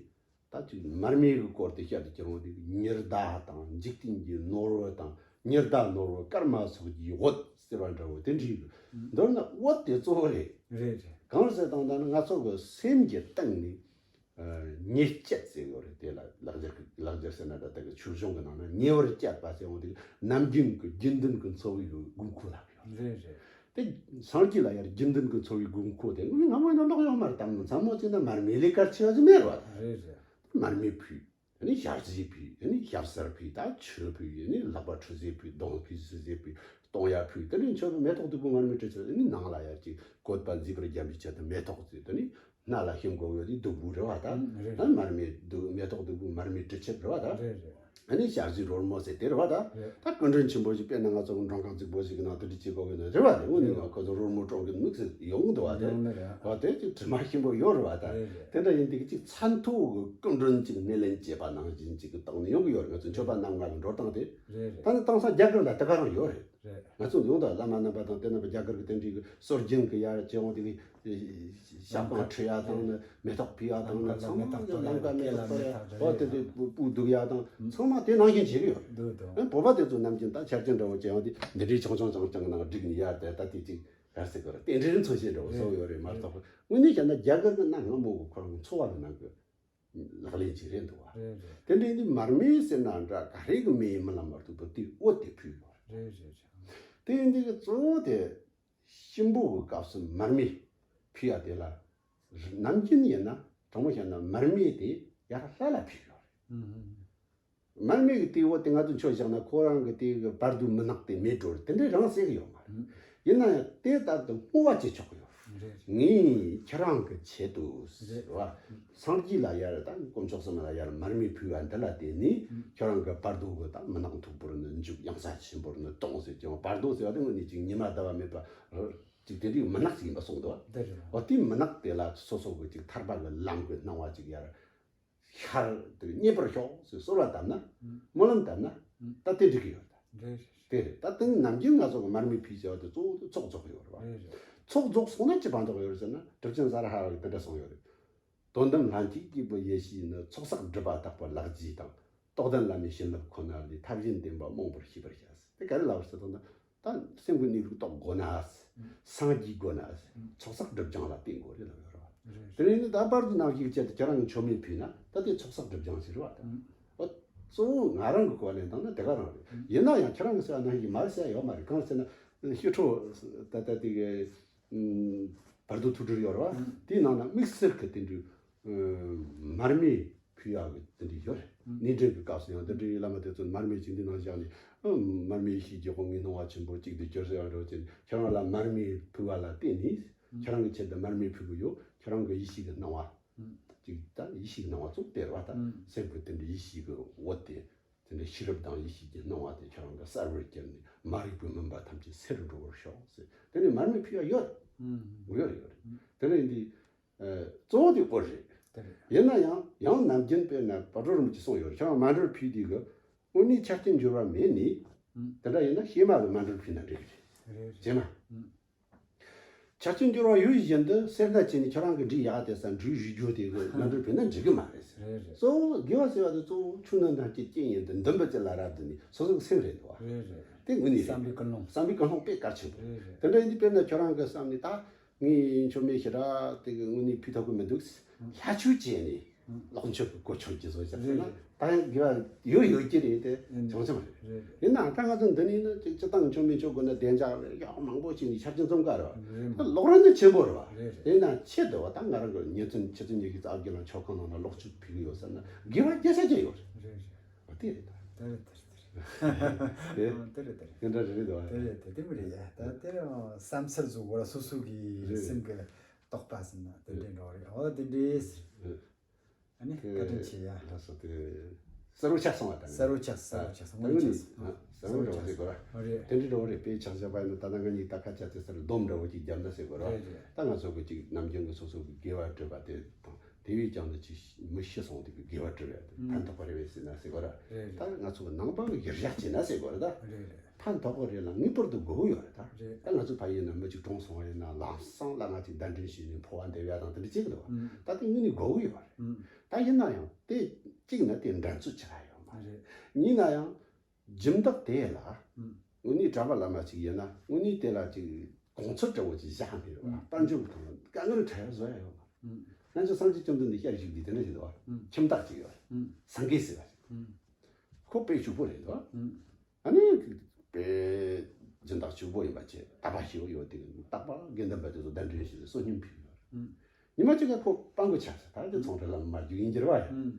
ད་ཅིག་མར་མེ་གི་སྐོར་དེ་བཤད་དུ་ཁྱེར་འོང་དུས། ཉི་ཟླ་དང་འཇིག་རྟེན་གྱི་ནོར་བུ་དང་། ཉི་ཟླ་ནོར་བུ་སྐར་མ་སོགས་ཀྱི་འོད་ཟེར་བ་འདྲ་བོ་དེ་འདྲའི་གི། མདོར་ན་འོད་དེ་གཙོ་བོ་རེད། རེད་རེད། གང་རེད་ཟེར་དང་། ད་ནི་ང་ཚོ་གི་སེམས་ཀྱི་སྟེང་ནས་ཨ། ཉེར་སྤྱད་ཟེར་ཡོད་རེད། དེ་ལ་ལེགས་སྦྱར་གི་ལེགས་སྦྱར་ཟེར་ན་འདྲ། ད་གི་ཆོས་གཞུང་གི་ནང་ན་ཉེ་བར་སྤྱད་པ་ཟེར་འོང་དུས། ནམ་རྒྱུན་གི་རྒྱུན་ལྡན་གི་འཚོ་བའི་གི་དགོས་མཁོ་ལ་ཡོད་རེད། རེད་རེད། དེ་སངས་རྒྱས་ལ་ཡར་རྒྱུན་ལྡན་གི་འཚོ་བའི་དགོས་མཁོ་དེ་ངོ་མ་ཡིན་ན་ལོག་ཡོང་མ་རེད། དམ་ཚང་མོ་ཅིག་ན་མར་མེ་ལས་གལ་ཆེ་བ་ཅིག་མེད་རེད་བ། རེད་རེད། མར་མེ་ཕུལ། ཨ་ནི་ཞལ་ཟས་ཕུལ། ཨ་ནི་ཞབས་བསིལ་ཕུལ། ད་ཆུ་ཕུལ། ཨ་ནི་ལག་པ་ཁྲུས་གསོལ་ཕུལ། གདོང་ཕུལ། ཟུར་གསོལ་ཕུལ། གཏོང་ཡ་ཕུལ། དེ་ནས་མཆོད་པའི་མེ་ཏོག་བདུག་སྤོས་མར་མེ་དྲི་ཆབ། ཨ་ནི་ནང་ལ་ཡར་ཅིག་བཀོད་པ་མཛེས་པར་བརྒྱན་པའི་ཆེད་དུ་མེ་ཏོག་ཅིག། དེ་ནི་སྣ་ལ་ཞིམ་དགོས་ཡོད་དེ་བདུག་སྤོས་རེད་བ་ད། ཨ་རེད། ཨ་མར་མེ་བདུག་མེ་ཏོག་བདུག་སྤོས་མར་མེ་དྲི་ཆབ་རེད་བ་ད། རེད་རེད། ཨ་ནི་ཞལ་ཟས་རོལ་མོ་ཟེར་དེ་རེད་བ་ད། རེད། ད་སྐུ་མགྲོན་ཆེན་པོ་ཞིག། དཔེར་ན་ང་ཚོ་མགྲོན་ཁང་རྫིག་པོ་ཞིག་གི་ནང་དུ་འདྲི་བྱེད་དགོས་ཀྱི་ན། རེད་བ། དེ་འོ་ནི་ཡང་ཁོ་ཚོ་རོལ་མོ་དཀྲོལ་གྱི་དམིགས་སུ་ཡོང་གི་འདུག་བ་དེ། ཡོང་ནི་རེད། བ་དེ་ཅིག་དྲི་མ་ཞིམ་པོ་ཡོད་རེད་བ་ད། རེད་རེད། དེ་འདྲ་ཡིན་དུས་ཅིག་ཚད་མཐོ་གི་སྐུ་མགྲོན་ཅིག་སྣེ་ལེན་བྱས་པ་ནང་བཞིན་ཅིག་གི་སྟེང་ནས་ཡོང་གི་ཡོད་རེད། ང་ཚོ་མཆོད་པ་གནང་ག་གི་འགྲོ་སྟངས་དེ། རེད་རེད། ད་ནི་དེང་སང་རྒྱ་གར་ལ་དེ་ག་རང་ཡོད་རེད། རེད། ང་ཚོ་ཡོང་དུས་བླ་མ་རྣམ་པ་དང་དེ་རྣམ་པ་རྒྱ་གར་གི་དེ་འདྲའི་གི་སྲོལ་རྒྱུན་གི་ཡར་བྱེད་འོང་དེ་གི། ཞབས་ལྷམ་ཁ་ཁྲིད་ཡ་དང་ནི། མེ་ཏོག་ཕུལ་ཡ་དང་ནི། ལམ་ཁ་ལ་ཚང་མ་མེ་ཏོག་དེ་ལམ་ཁ་མེ་ཏོག་གཏོར་ཡ། འོ་དེ་དེ་སྤུ་སྤུ་བདུག་ཡ་དང་། ཚང་མ་དེ་ནང་བཞིན་བྱེད་ཀྱི་ཡོད་རེད། འདུག་འདུག་ཨ་བོད་པ་དེ་ཚོ་ནམ་རྒྱུན་ད་ཆར་ཅན་འདྲ་བོ་བྱས་ཡོང་དུས་འདི་འདྲའི་ཆུང་ཆུང་ཆུང་ཆུང་ནང་བསྒྲིགས་ནས་ཡར་དེ་ད་དེ་ཅིག་ག་རེ་ཟེར་དགོས་རེད། རྟེན་འབྲེལ་མཚོན་བྱེད་འདྲ་བོ་བཟོ་ཡོད་རེད་མ་གཏོགས། དངོས་གནས་བཤད་ན་རྒྱ་གར་གི་གནའ་སྔ་མོ་གི་ཁོ་རང་འཚོ་བ་གི་ནང་གི་ལག་ལེན་ཅིག་རེད་འདུག་བ། རེད་རེད། དེ་འདྲ་ཡིན་དུས་མར་མེ་ཟེར་ན་འདྲ། ག་རེ་གི་མེ་ཡིན་མིན་ལ་མ་ལྟོས་པར་དེ་འོད་དེ་ཕུལ་ཡོད་རེད། རེད་རེད་རེད། དེ་ཡིན་དུས་གཙོ་བོ་དེ། གཤིན་པོ་གི་སྐབས་སུ་མར་མེ་ཕུལ་ཡ་དེ་ལ། ནམ་རྒྱུན་ཡིན་ན་དྲང་མོ་བཤད་ན་མར་མེ་དེ་ཡར་ལྷ་ལ་ཕུལ་ཡོད་རེད། ཨུ་ཧུ། མར་མེ་གི་དེའི་འོད་དེ་ང་ཚོ་མཆོད་བཞག་ན་ཁོ་རང་གི་དེ་གི་བར་དོ་མུན་ནག་དེ་མེད་འགྲོ་རེད། དེ་འདྲའི་རང་གསལ་གི་ཡོད་མ་རེད། ཨུ། ཡིན་ན་ཡང་དེ་ལྟར་དུ་བསྔོ་བ་བྱེད་ཆོག་གི་ཡོད་རེད། རེད། ངས་ཁྱེད་རང་གི་ཆེད་དུ་རེད། ཟེར་བ། སངས་རྒྱས་ལ་ཡར་དང་དཀོན་མཆོག་གསུམ་ལ་ཡར་མར་མེ་ཕུལ་བ་འདི་ལ་བརྟེན་ནས། ཨུ། ཁྱེད་རང་གི་བར་དོ་གི་ད་མུན་ནག་འཐུག་པོ་རུ་ནི་འཇུག། གཡང་ས་ཆེན་པོ་རུ་ནི་དོང་ཟེར་ཀྱང་། བར་དོ་ཟེར་བ་དེ་དངོས་གནས་ཅིག་ཉི་མ་ཟླ་བ་མེད་པ་ཅིག་དེ་འདྲའི་མུན་ནག་ཅིག་ཡིན་པ་གསུངས་འདུག་བ། དེ་རེད། འོ་དེའི་མུན་ནག་དེ་ལ་སོ་སོ་གི་ཅིག་ཐར་པ་གི་ལམ་གི་སྣང་བ་ཅིག་ཡར་ཤར་དུ་རྙེད་པར་ཤོག་ཟེར་གསོལ་བ་བཏབ་ན། ཨུ། སྨོན་ལམ་བཏབ་ན། ཨུ། ད་དེ་འགྲིག་གི་ཡོད་ད། རེད་རེད། དེ་རེད། ད་དེ་ནམ་རྒྱུན་ང་ཚོ་གི་མར་མེ་ཕུལ་ཟེར་བ་དེ་གཙོ་བོ་དེ་ཚོགས་རྫོགས་ཡོད་རེད་བ། རེད་རེད། ཚོགས་རྫོགས་སོང་ན་ཅི་ཕན་ཐོགས་ཡོད་རེད་ཟེར་ན། གྲུབ་ཆེན་ཟ་ར་ཧ་ར་གིས་དེ་འདྲ་གསུངས་ཡོད་རེད། དོན་དམ་ལྷན་སྐྱེས་སྐྱེས་བུ་ཡེ་ཤེས་ནི། ཚོགས་བསགས་སྒྲིབ་པ་དག་པར་ལག་རྗེས་དང་། རྟོགས་ལྡན་བླ་མའི་བྱིན་རླབས་ཁོ་ན་ལས། ཐབས་གཞན་བདེན་པ་རྨོངས་པར་ཤེས་པར་བྱ། དེ་ག་རེ་ལབ་པ་ཟེར་དང་ན། ད་སེམས་ཀྱི་གནས་ལུགས་རྟོགས་དགོས་ན། སངས་རྒྱས་དགོས་ན། ཚོགས་བསགས་སྒྲིབ་སྦྱང་ལ་བརྟེན་དགོས་རེད་ལབ་ཡོད་རེད་བ། རེད། དེ་ནས་ནི་ད་བར་དུ་ནམ་ཞིག་ཆེད་དུ་ཁྱེད་རང་གི་མཆོད་མེ་ཕུལ་ན་ད་དེ་ཚོགས་བསགས་སྒྲིབ་སྦྱང་ཞིག་རེད་བ་ད། ཨུ། འོ་གཙོ་བོ་ང་རང་གི་གོ་བ་ལེན་སྟངས་ན་དེ་ག་རང་རེད། ཨུ། ཡིན་ན་ཡང་ཁྱེད་རང་གི་ཟེར་བ་ནང་བཞིན་མ་རེད་ཟེར་ཡ་ཡོད་མ་རེད། གང་ཟེར་ན་ཤི་ཁྲོ་ད་ལྟ་དེ་གི་བར་དོ་ཐུགས་སྒྲུབ་ཡོད་རེད་བ། ཨུ། དེའི་ནང་ན་དམིགས་བསལ་གྱི་དེ་འདྲའི་མར་མེ་ཕུལ་ཡག་གི་དེ་འདྲ་ཡོད་རེད། ཨུ། གནས་འདྲེན་གྱི་སྐབས་སུ་ཡང་དེ་འདྲའི་བླ་མ་དེ་ཚོ་མར་མེ་ཅིག་འདི་ནང་བཞག་ནས། ཨ། མར་མེ་ཡེ་ཤེས་ཀྱི་དབང་གིས་སྣང་བ་ཆེན་པོ་གཅིག་ཏུ་གྱུར་ཟེར་བ་འདྲ་བོ་ཅིག་ཁྱེད་རང་ལ་མར་མེ་ཕུལ་བ་ལ་བརྟེན་ནས། ཨུ། ཁྱེད་རང་གི་ཆེད་དུ་མར་མེ་ཕུལ་གྱི་ཡོད། ཁྱེད་རང་གི་ཡེ་ཤེས་ཀྱི་སྣང་བ། ཨུ། ཅིག་ད་ཡེ་ཤེས་ཀྱི་སྣང་བ་ཙོག་སྟེར་བ་དང་། ཨུ། སེམས་ཀྱི་དེ་འདྲའི་ཡེ་ཤེས་ཀྱི་འོད་དེ། དེ་འདྲའི་ཤེས་རབ་དང་ཡེ་ཤེས་ཀྱི་སྣང་བ་དེ་ཁྱེད་རང་གི་གསལ་བར་གྱུར་ནས། མ་རིག་པའི་མུན་པ་ཐམས་ཅད་སེལ་འགྲོ་བར་ཤོག་ཟེར། དེ་ནས་མར་མེ་ཕུལ་བ་ཡོད། ཨུ། ཡོད་རེད། ཡོད་རེད། ཨུ། དེ་ནས་འདི། ཨ། གཙོ་བོ་དེ་འོད་རེད། དེ་རེད། ཡིན་ན་ཡང་ཡང་ནམ་རྒྱུན་དཔེར་ན་བག་གྲོ་རིན་པོ་ཆེས་གསུངས་ཡོད་རེད། ཁྱེད་རང་མཎྜལ་ཕུལ་དུས་ཀྱི་དངོས་གནས་ཆ་རྐྱེན་འབྱོར་བ་མེད་ནས། ཨུ། དེ་འདྲ་ཡིན་ན་གཤེད་མ་གི་མཎྜལ་ཕུལ་ན་འགྲིག་གི་རེད། རེད། རེད། བྱས་ན། ཨུ། ཆ་རྐྱེན་འབྱོར་བ་ཡོད་བཞིན་དུ་སེར་སྣ་བྱས་ནས་ཁྱེད་རང་གི་འབྲས་ཡག་དེ་ས་འབྲས་བཞི་རྒྱུ་དེ་གི་མཎྜལ་ཕུལ་ན་འགྲིག་གི་མ་རེད་ཟེར། རེད་རེད། གཙོ་བོ་དགེ་བ་ཟེར་བ་དེ་གཙོ་བོ་ཆོས་ནི་ནམ་མཁའི་རྐྱེན་ཡིན་ཏེ། འདུན་པ་ཅི་ལ་རབ་ཏུ་གནས། སོ་སོ་གི་སེམས་རེད་འདུག་བ། རེད་རེད། དེ་དངོས་གནས་རེད། བསམ་པའི་ཀུན་སློང་། བསམ་པའི་ཀུན་སློང་དཔེ་གལ་ཆེན་པོ་རེད། རེད་རེད། དེ་འདྲ་ཡིན་དུས་དཔེར་ན་ཁྱོད་རང་གི་བསམ་ནས་ད། ངས་མཆོད་མེ་ཞེ་དྲག་དེ་གི་དངོས་གནས་ཕུལ་ཐུབ་ཀྱི་མི་འདུག། ལྷ་ཆོས་བྱས་ནས། ལོག་མཆོད་ཀྱི་གོ་ཆོད་ཀྱི་བཟོ་བྱ་ཟེར་ན་ད་ཡང་དགེ་བ་ཡོད་ཡོད་ཀྱི་རེད་དེ་ཆུང་ཆུང་རེད། ཡིན་ནའང་ད་ང་ཚོ་འདི་ནས་ནི་ཅིག་སྤྱི་བཏང་མཆོད་མེ་མཆོད་དགོས་ན་བདེ་འཇགས་རེད་ཡག་མང་པོ་ཅིག་ནས་ཆ་རྐྱེན་འཛོམས་ག་རེད་བ། ད་ལོག་རིན་ནི་ཆེན་པོ་རེད་བ། དེས་ན་ཆེད་དུ་བ་ད་ང་རང་གི་ཉིས་སྟོང་ཆིག་སྟོང་ཉི་ཤུ་རྩ་བརྒྱད་ལ་མཆོད་ཁང་ནང་ལ་ལོག་མཆོད་ཕུལ་གི་ཡོད་ཟེར་ན་དགེ་བ་སྐྱེ་ས་ཅི་ཡོད་རེད། འོ་དེ་རེད་ད། དེ་རེད་དེ་རེད། དེ་རེད་དེ་རེད་དེ་འདྲ་རེད་དོ། དེ་རེད་དེ་དེ་མི་རེད་ཡ། ད་དེ་རང་བསམ་ཚུལ་བཟོ་བར་སོ་སོ་གི་སེམས་ཀྱི་རྟོག་པ་ཟིན་ན་དེ་འདྲའི་འགྲོ་རེད། འོ་དེ་འདྲའི་ཨ་ནི་བཀའ་དྲིན་ཆེ་ཡ། ལགས་སོ་དེ་གསལ་བོ་ཆགས་སོང་བ་ད་ནི། གསལ་བོ་ཆགས་གསལ་བོ་ཆགས་སོང་ད་ངོ་ནི་ཆགས་སོང་། གསལ་བོ་འདྲ་བོ་ཟེར་དགོས་ར། ཨ་རེད། དེ་འདྲའི་འདྲ་བོ་རེད། དཔེ་ཆ་བཞག་པ་ཡིན་ན་ད་ལྟ་ང་གཉིས་ད་ཁ་ཆ་ཚེ་སར་སྡོམ་འདྲ་བོ་ཅིག་བརྒྱབ་ན་ཟེར་དགོས་ར། རེད་རེད། ད་ང་ཚོ་གི་ཅིག་ནམ་རྒྱུན་གྱི་སོ་སོ་གི་དགེ་བ་སྒྲུབ་པ་དེ་དང་། དེ་བས་ཀྱང་འདི་ཅི་མི་ཤི་སོང་དེ་གི་དགེ་བ་སྒྲུབ་ཡ་དེ་ཕན་ཐོགས་པ་རེད་བས་ཟེར་ན་ཟེར་གོ་ར། རེད་རེད། ད་ང་ཚོ་གི་ནང་པ་གི་གཞིར་བཞག་བྱས་ན་ཟེར་གོ་ར་ད། རེད་རེད། ཕན་ཐོགས་པ་རེད་ལ་ངེས་པར་དུ་དགོས་ཀྱི་ཡོད་རེད་ད། རེད། ད་ང་ཚོ་ཕ་ཡུལ་ན་མི་གཅིག་གྲོངས་སོང་བ་ཡིན་ན་ལམ་སང་ལ་ང་ཅིག་གདན་འདྲེན་བྱས་ནས་འཕོ་བ་འདེབས་ཡ་དང་དེ་འདྲ་བྱེད་ཀྱི་འདུག་བ། ཨུམ། ད་དེ་དངོས་གནས་དགོས་ཀྱི་ཡོད་རེད། ཨུམ། ད་ཡིན་ན་ཡང་དེ་གཅིག་ན་དེ་འགྲན་རྩོད་བྱེད་ཡ་ཡོད་མ་རེད། རེད། གཉིས་ན་ཡང་། སྦྱིན་བདག་དེ་ལ། ཨུམ། དངོས་གནས་གྲྭ་པ་བླ་མ་ཅིག་ཡིན་ན་དངོས་གནས་དེ་ལ་ཅིག་གོང་ཚོད་འདྲ་བོ་ཅིག་བཞག་ནས་རེད་བ། ཨུམ། དཔལ་འབྱོར་གྱི་ཐོག་ལ་དཀའ་ངལ་འཕྲད་ཡ་བཟོ་ཡ་ཡོད་མ་རེད། ཨུམ། ང་ཚོ་སངས་རྒྱས་བཅོམ་ལྡན་འདས་ཤར་བཞུགས་དུས་དེ་འདྲ་ཞིག་འདུག་བ། ཨུམ། ཁྱིམ་བདག་ཅིག་ཡོད་རེད། ཨུམ། སངས་རྒྱས་ཟེར་བ་ཞིག་ཨུམ། ཁོ་དཔེ་ཕྱུག་པོ་རེད་འདུག་བ། ཨུམ། ཨ་ནི་དཔེ་སྦྱིན་བདག་ཕྱུག་པོ་ཡིན་པ་བྱས་རྟག་པ་ཞིག་ཡོད་དེ་རྟག་པ་དགེ་འདུན་པ་དེ་ཚོ་གདན་འདྲེན་བྱས་ཏེ་བསོད་སྙོམས་ཕུལ་ཡོད་རེད། ཨུམ། ཉི་མ་གཅིག་ག་ཁོ་སྤྲང་པོ་ཆགས་ཟེར། ད་དེ་ཚོང་འབྲེལ་ལ་མ་རྒྱུག་ཡིན་གྱི་རེད་བ་ཡ། ཨུམ།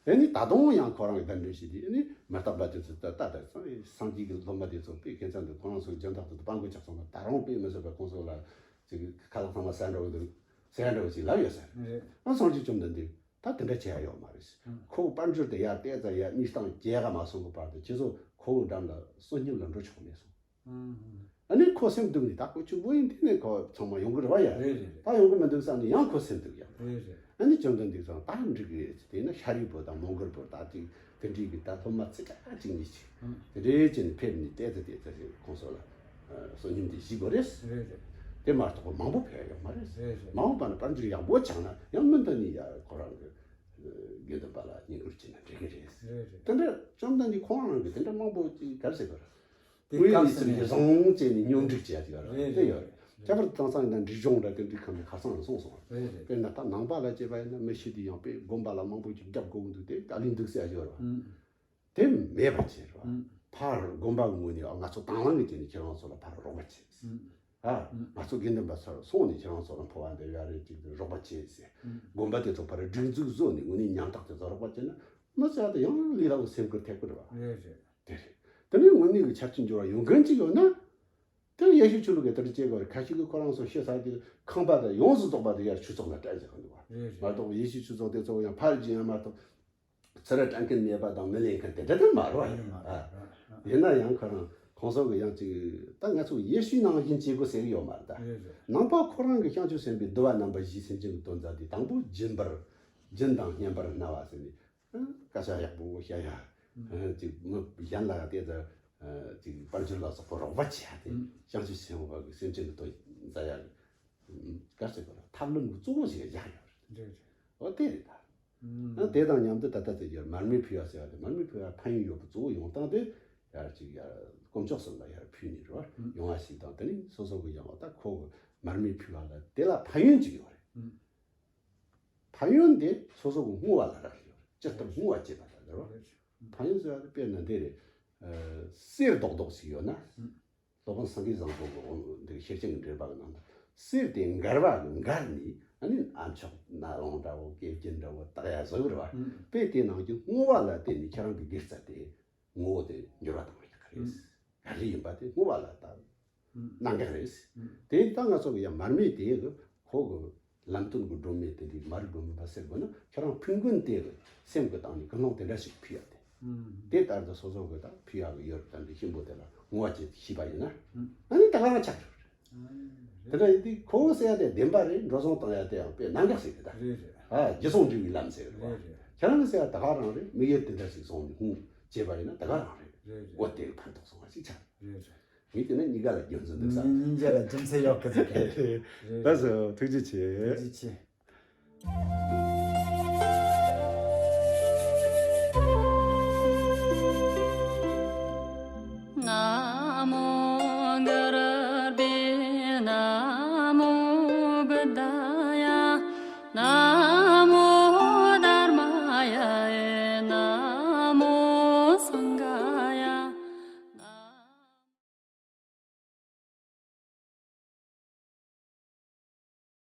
དེ་ནི་ད་དུང་ཡང་ཁོ་རང་གི་གདན་འདྲེན་བྱས་ཏེ་ནི་མི་རྟག་པ་དེ་ཚོ་ད་ལྟ་ད་སངས་རྒྱས་ཀྱི་སློབ་མ་དེ་ཚོ་དཔེ་ཁྱད་མཚར་འདུག་ཁོ་རང་ཚོ་སྦྱིན་བདག་དེ་ཚོ་སྤྲང་པོ་ཆགས་སོང་ན་ད་རུང་དཔེ་མི་སྲིད་པ་ཁོང་ཚོ་ལ་ཅིག་ཁ་ལག་ཚང་མ་ཟ་འགྲོ་གི་འདུག་ཟ་འགྲོ་ཅིག་ལབ་ཡོད་ཟེར། རེད། ཨ་སངས་རྒྱས་བཅོམ་ལྡན་འདས་ད་དེ་འདྲ་བྱེད་ཡ་ཡོད་མ་རེད། ཨུམ། ཁོ་བོ་དཔལ་འབྱོར་དེ་ཡར་བལྟས་ཙང་ཡར་གཉིས་སྟངས་བརྒྱད་ག་མ་སོང་གི་བར་དུ་ཁྱེད་ཚོ་ཁོ་བོའི་འགྲམ་ལ་བསོད་སྙོམས་ལ་འགྲོ་ཆོག་མེད་སོང་། ཨུམ། ཨ་ནི་ཁོ་སེམས་སྡུག་ནས་ད་ཁོ་ཕྱུག་པོ་ཡིན་དུས་ནས་ཁོ་ཚང་མ་ཡོང་གི་རེད་བ་ཡ། རེད་རེད་རེད། ད་ཡོང་གི་མི་འདུག་བསམ་ནས་ཡང་ཁོ་སེམས་སྡུག་ཡང་། རེད་རེད། ཨ་ནི་བཅོམ་ལྡན་འདས་ཚང་ད་འགྲིག་གི་རེད་དེ་ན་ཤཱ་རིའི་བུ་དང་མོའུ་འགལ་བུ་ད་ཅིག་དེ་འདྲའི་གི་ད་སློབ་མ་ཚིག་ཁ་གཅིག་གཉིས་ཅིག་ཨུམ། དེ་འདྲའི་ཅིག་ནས་ཕེབས་ནས་བལྟས་ཚེ་བལྟས་ཚེ་ཁོང་ཚོ་ལ་བསོད་སྙོམས་དེ་བཞེས་དགོས་རེད། རེད་རེད། དེ་མ་གཏོགས་མང་པོ་ཕེབས་ཡོད་མ་རེད། རེད་རེད། མང་པོ་པ་ན་དཔལ་འབྱོར་ཡག་པོ་ཆགས་ན་ཡང་མི་འདི་ནི་ཡ་ཁོ་རང་གི་དགེ་འདུན་པ་ལ་བསྙེན་བཀུར་བྱས་ན་འགྲིག་གི་རེད། རེད་རེད། དེ་འདྲ་བཅོམ་ལྡན་འདས་ཁོང་རང་གི་དེ་འདྲ་མང་པོ་ཅིག་ག་རེ་ཟེར་དགོས་རེད། དེ་དངོས་ཡོད་གནས་ཚུལ་གྱི་བཟང་བྱས་ནས་སྙོམས་སྒྲིག་བྱས་ཡོད་རེད། རེད་དེ་ཡོད་རེད། རེད། ཁྱད་པར་དུ་དེང་སང་ཡིན་ན་འབྲས་ལྗོངས་འདྲ་དེ་འདྲའི་ཁམས་ནས་ཁ་སང་ལ་སོང་སོང་རེད། རེད་རེད། དཔེར་ན་ད་ནང་པ་ལ་བྱས་པ་ཡིན་ན་མི་ཤི་དུས་ཡང་དཔེ་དགོན་པ་ལ་མང་པོ་ཅིག་རྒྱབ་དགོས་ཀྱི་འདུག་དེ་ད་ལས་འདུག་ཟེར་ཡ་ཡོད་རེད། ཨུམ། དེ་མེད་པ་བྱས་རེད་བ། ཨུམ། ཕར་དགོན་པ་གི་ངོས་ནས་ང་ཚོ་དང་བླངས་ཀྱི་སྟེང་ནས་ཁྱེད་རང་ཚོ་ལ་ཕར་རོགས་པ་བྱས། ཨུམ། ཨ། ཨུམ། ང་ཚོ་དགེ་འདུན་པ་ཚོར་སོང་ནས་ཁྱེད་རང་ཚོ་ལ་འཕོ་བ་འདེབས་ཡ་རེད་ཅིག་རོགས་པ་བྱས་ཟེར། ཨུམ། དགོན་པ་དེ་ཚོ་ཕར་སྒྲིག་འཛུགས་བཟོས་ནས་ངོས་ནས་ཉམ་ཐག་དེ་ཚོ་རོགས་པ་བྱས་ན་མི་ཚོ་ཡ་དེ་ཡང་ལས་སླ་བོ་སེམས་ཁུར་ཐེབས་ཀྱི་རེད་བ། རེད་རེད། དེ་རེད། དེ་ནས་དངོས་གནས་ཀྱི་ཆར་ཆུ་འབྱོར་བ་ཡོང་མཁན་ཅིག་ཡོད་ན། དེ་ཡེ་ཤུ་ཆོས་ལུགས་ཀྱི་དེ་འདྲ་བྱེད་དགོས་རེད། ཁ་ཤས་ཀྱིས་ཁོ་རང་ཚོ་ཤི་ཚར་དུས་ཁང་པ་དང་ཡོངས་སུ་རྫོགས་པ་དེ་ཡར་ཆུ་ཚོགས་ལ་སྤྲད་ཟེར་གི་འདུག་བ། རེད་རེད། མ་གཏོགས་ཡེ་ཤུ་ཆོས་ཚོགས་དེ་ཚོ་ཡང་ཕར་བྱིན་ཡང་མ་གཏོགས་ཚུར་སྤྲད་མཁན་མེད་པ་དང་མི་ལེན་མཁན་དེ་འདྲ་དེ་མ་རེད་བ། ཡིན་མ་རེད། ཨ། ཡིན་ན་ཡང་ཁོ་རང་ཁོང་ཚོ་གི་ཡང་ཅིག་ད་ང་ཚོ་ཡེ་ཤུའི་ནང་བཞིན་བྱེད་དགོས་ཟེར་གི་ཡོད་མ་རེད་ད། རེད་རེད། ནང་པ་ཁོ་རང་གི་བྱང་ཆུབ་སེམས་དཔའི་འདུལ་བ་རྣམ་པ་བཞིའི་སེམས་ཅན་གྱི་དོན་མཛད་དེ་དང་པོ་སྦྱིན་པར་སྦྱིན་དང་སྙན་པར་སྨྲ་བ་ཟེར་ནས། སྐད་ཆ་ཡག་པོ་བཤད་ཡ། ཅིག་མི་གཞན་ལ་དེ་ལྟར་ཅིག་དཔལ་འབྱོར་ལ་སོགས་པ་རོགས་པ་བྱས་ཏེ་བྱང་ཆུབ་སེམས་དཔའ་གི་སེམས་ཅན་གྱི་དོན་མཛད་ཡ་གི་ག་ཟེར་དགོས་རེད། ཐབས་ལམ་གྱི་གཙོ་བོ་ཞིག་བཞག་ཡོད་རེད། རེད་རེད། འོ་དེ་རེད་ད། ཨ་དེ་དང་མཉམ་དུ་ད་ལྟ་དེ་ཡར་མར་མེ་ཕུལ་བ་ཟེར་བ་དེ་མར་མེ་ཕུལ་བ་ཕན་ཡོན་ཡོད་པ་གཙོ་བོ་ཡོང་སྟངས་དེ་ཡར་ཅིག་ཡར་དཀོན་མཆོག་གསུམ་ལ་ཡར་ཕུལ་ནས་རེད་བ། ཡོང་བ་ཞིག་དང་དེ་ནི་སོ་སོ་གི་ཡང་བ་ད་ཁོ་གི་མར་མེ་ཕུལ་བ་ལ་དེ་ལ་ཕན་ཡོན་ཅིག་ཡོད་རེད། ཕན་ཡོན་དེ་སོ་སོ་གི་བསྔོ་བ་ལ་རག་ཡོད་རེད། སྤྱིར་བཏང་བསྔོ་བ་བྱེད་པ་ལ་རེད་བ། ཕན་ཡོན་ཟེར་བ་དེ་དཔེར་ན་འདི་རེད། གསེར་རྡོག་རྡོག་ཞིག་ཡོད་ན། སློབ་དཔོན་སེང་གེ་བཟང་པོ་གི་འདི་ཤེར་ཕྱིན་གྱི་འགྲེལ་པ་གི་ནང་དུ་གསེར་དེ་འགལ་བ་གི་འགལ་ནས་ཨ་ནི་ཨ་མཆོག་ནག་ལོང་འདྲ་བོ་སྐེ་རྒྱན་འདྲ་བོ་བཏགས་ཡ་བཟོ་གི་རེད་བ། དཔེ་དེ་ནང་གི་བསྔོ་བ་ལ་བརྟེན་ནས་ཁྱེད་རང་གི་དགེ་རྩ་དེ་ངོ་བོ་དེ་འགྱུར་བ་བཏང་བ་ཡག་གི་རེད། ག་རེ་ཡིན་པ་དེ་བསྔོ་བ་ལ་བལྟ། གནད་འགག་རེད། དེ་ད་ང་ཚོ་གི་ཡ་མར་མེ་དེ་གི་ཁོ་གི་ལམ་སྟོན་གི་སྒྲོན་མེ་དེ་འདྲའི་མ་རིག་སྒྲོན་མེ་པ་ཟེར་དགོས་ན་ཁྱེད་རང་ཕུགས་འགུན་དེ་གི་སེམས་གི་སྟེང་ནས་ཀུན་སློང་དེ་འདྲ་ཞིག་ཕུལ་ཡ་དེ། དེ་ལྟར་དུ་སོ་སོ་གི་ད་ཕུལ་ཡ་གི་ཡོད་རེད། ད་འདི་གཤིན་པོ་དེ་ལ་བསྔོ་བ་བྱེད་ཤེས་པ་ཡིན་ན་ཨ་ནི་ད་ག་རང་ཆགས་རེད། དེ་འདྲ་ཡིན་དུས་ཁོ་བོ་ཟེར་ཡ་དེ་བདེན་པ་རེད། འགྲོ་སོང་བཏང་ཡ་དེ་ཡང་དཔེ་གནད་འགག་ཟེར་གི་ད། རེད་རེད། ཨ་རྒྱུ་སོང་འབྲས་བུའི་ལམ་ཟེར་གི་རེད། རེད་རེད། ཁྱེད་རང་གི་ཟེར་ཡ་ད་ག་རང་རེད། དམིགས་ཡུལ་དེ་འདྲ་ཞིག་སོང་ནས་ཧུང་བྱས་པ་ཡིན་ན་ད་ག་རང་རེད། རེད་རེད། འོ་དེ་གི་ཕན་ཐོགས་སོང་བ་ཞིག་ཆགས། རེད་རེད། ངས་བལྟས་ན་གཉིས་ཀ་ལ་རྒྱུ་མཚན་འདུག་བསམ། གཉིས་ཀ་ལ་རྒྱུ་མཚན་ཡོད་གི་ཟེར་གི། རེད། ལགས་སོ། ཐུགས་རྗེ་ཆེ། ཐུགས་རྗེ་ཆེ།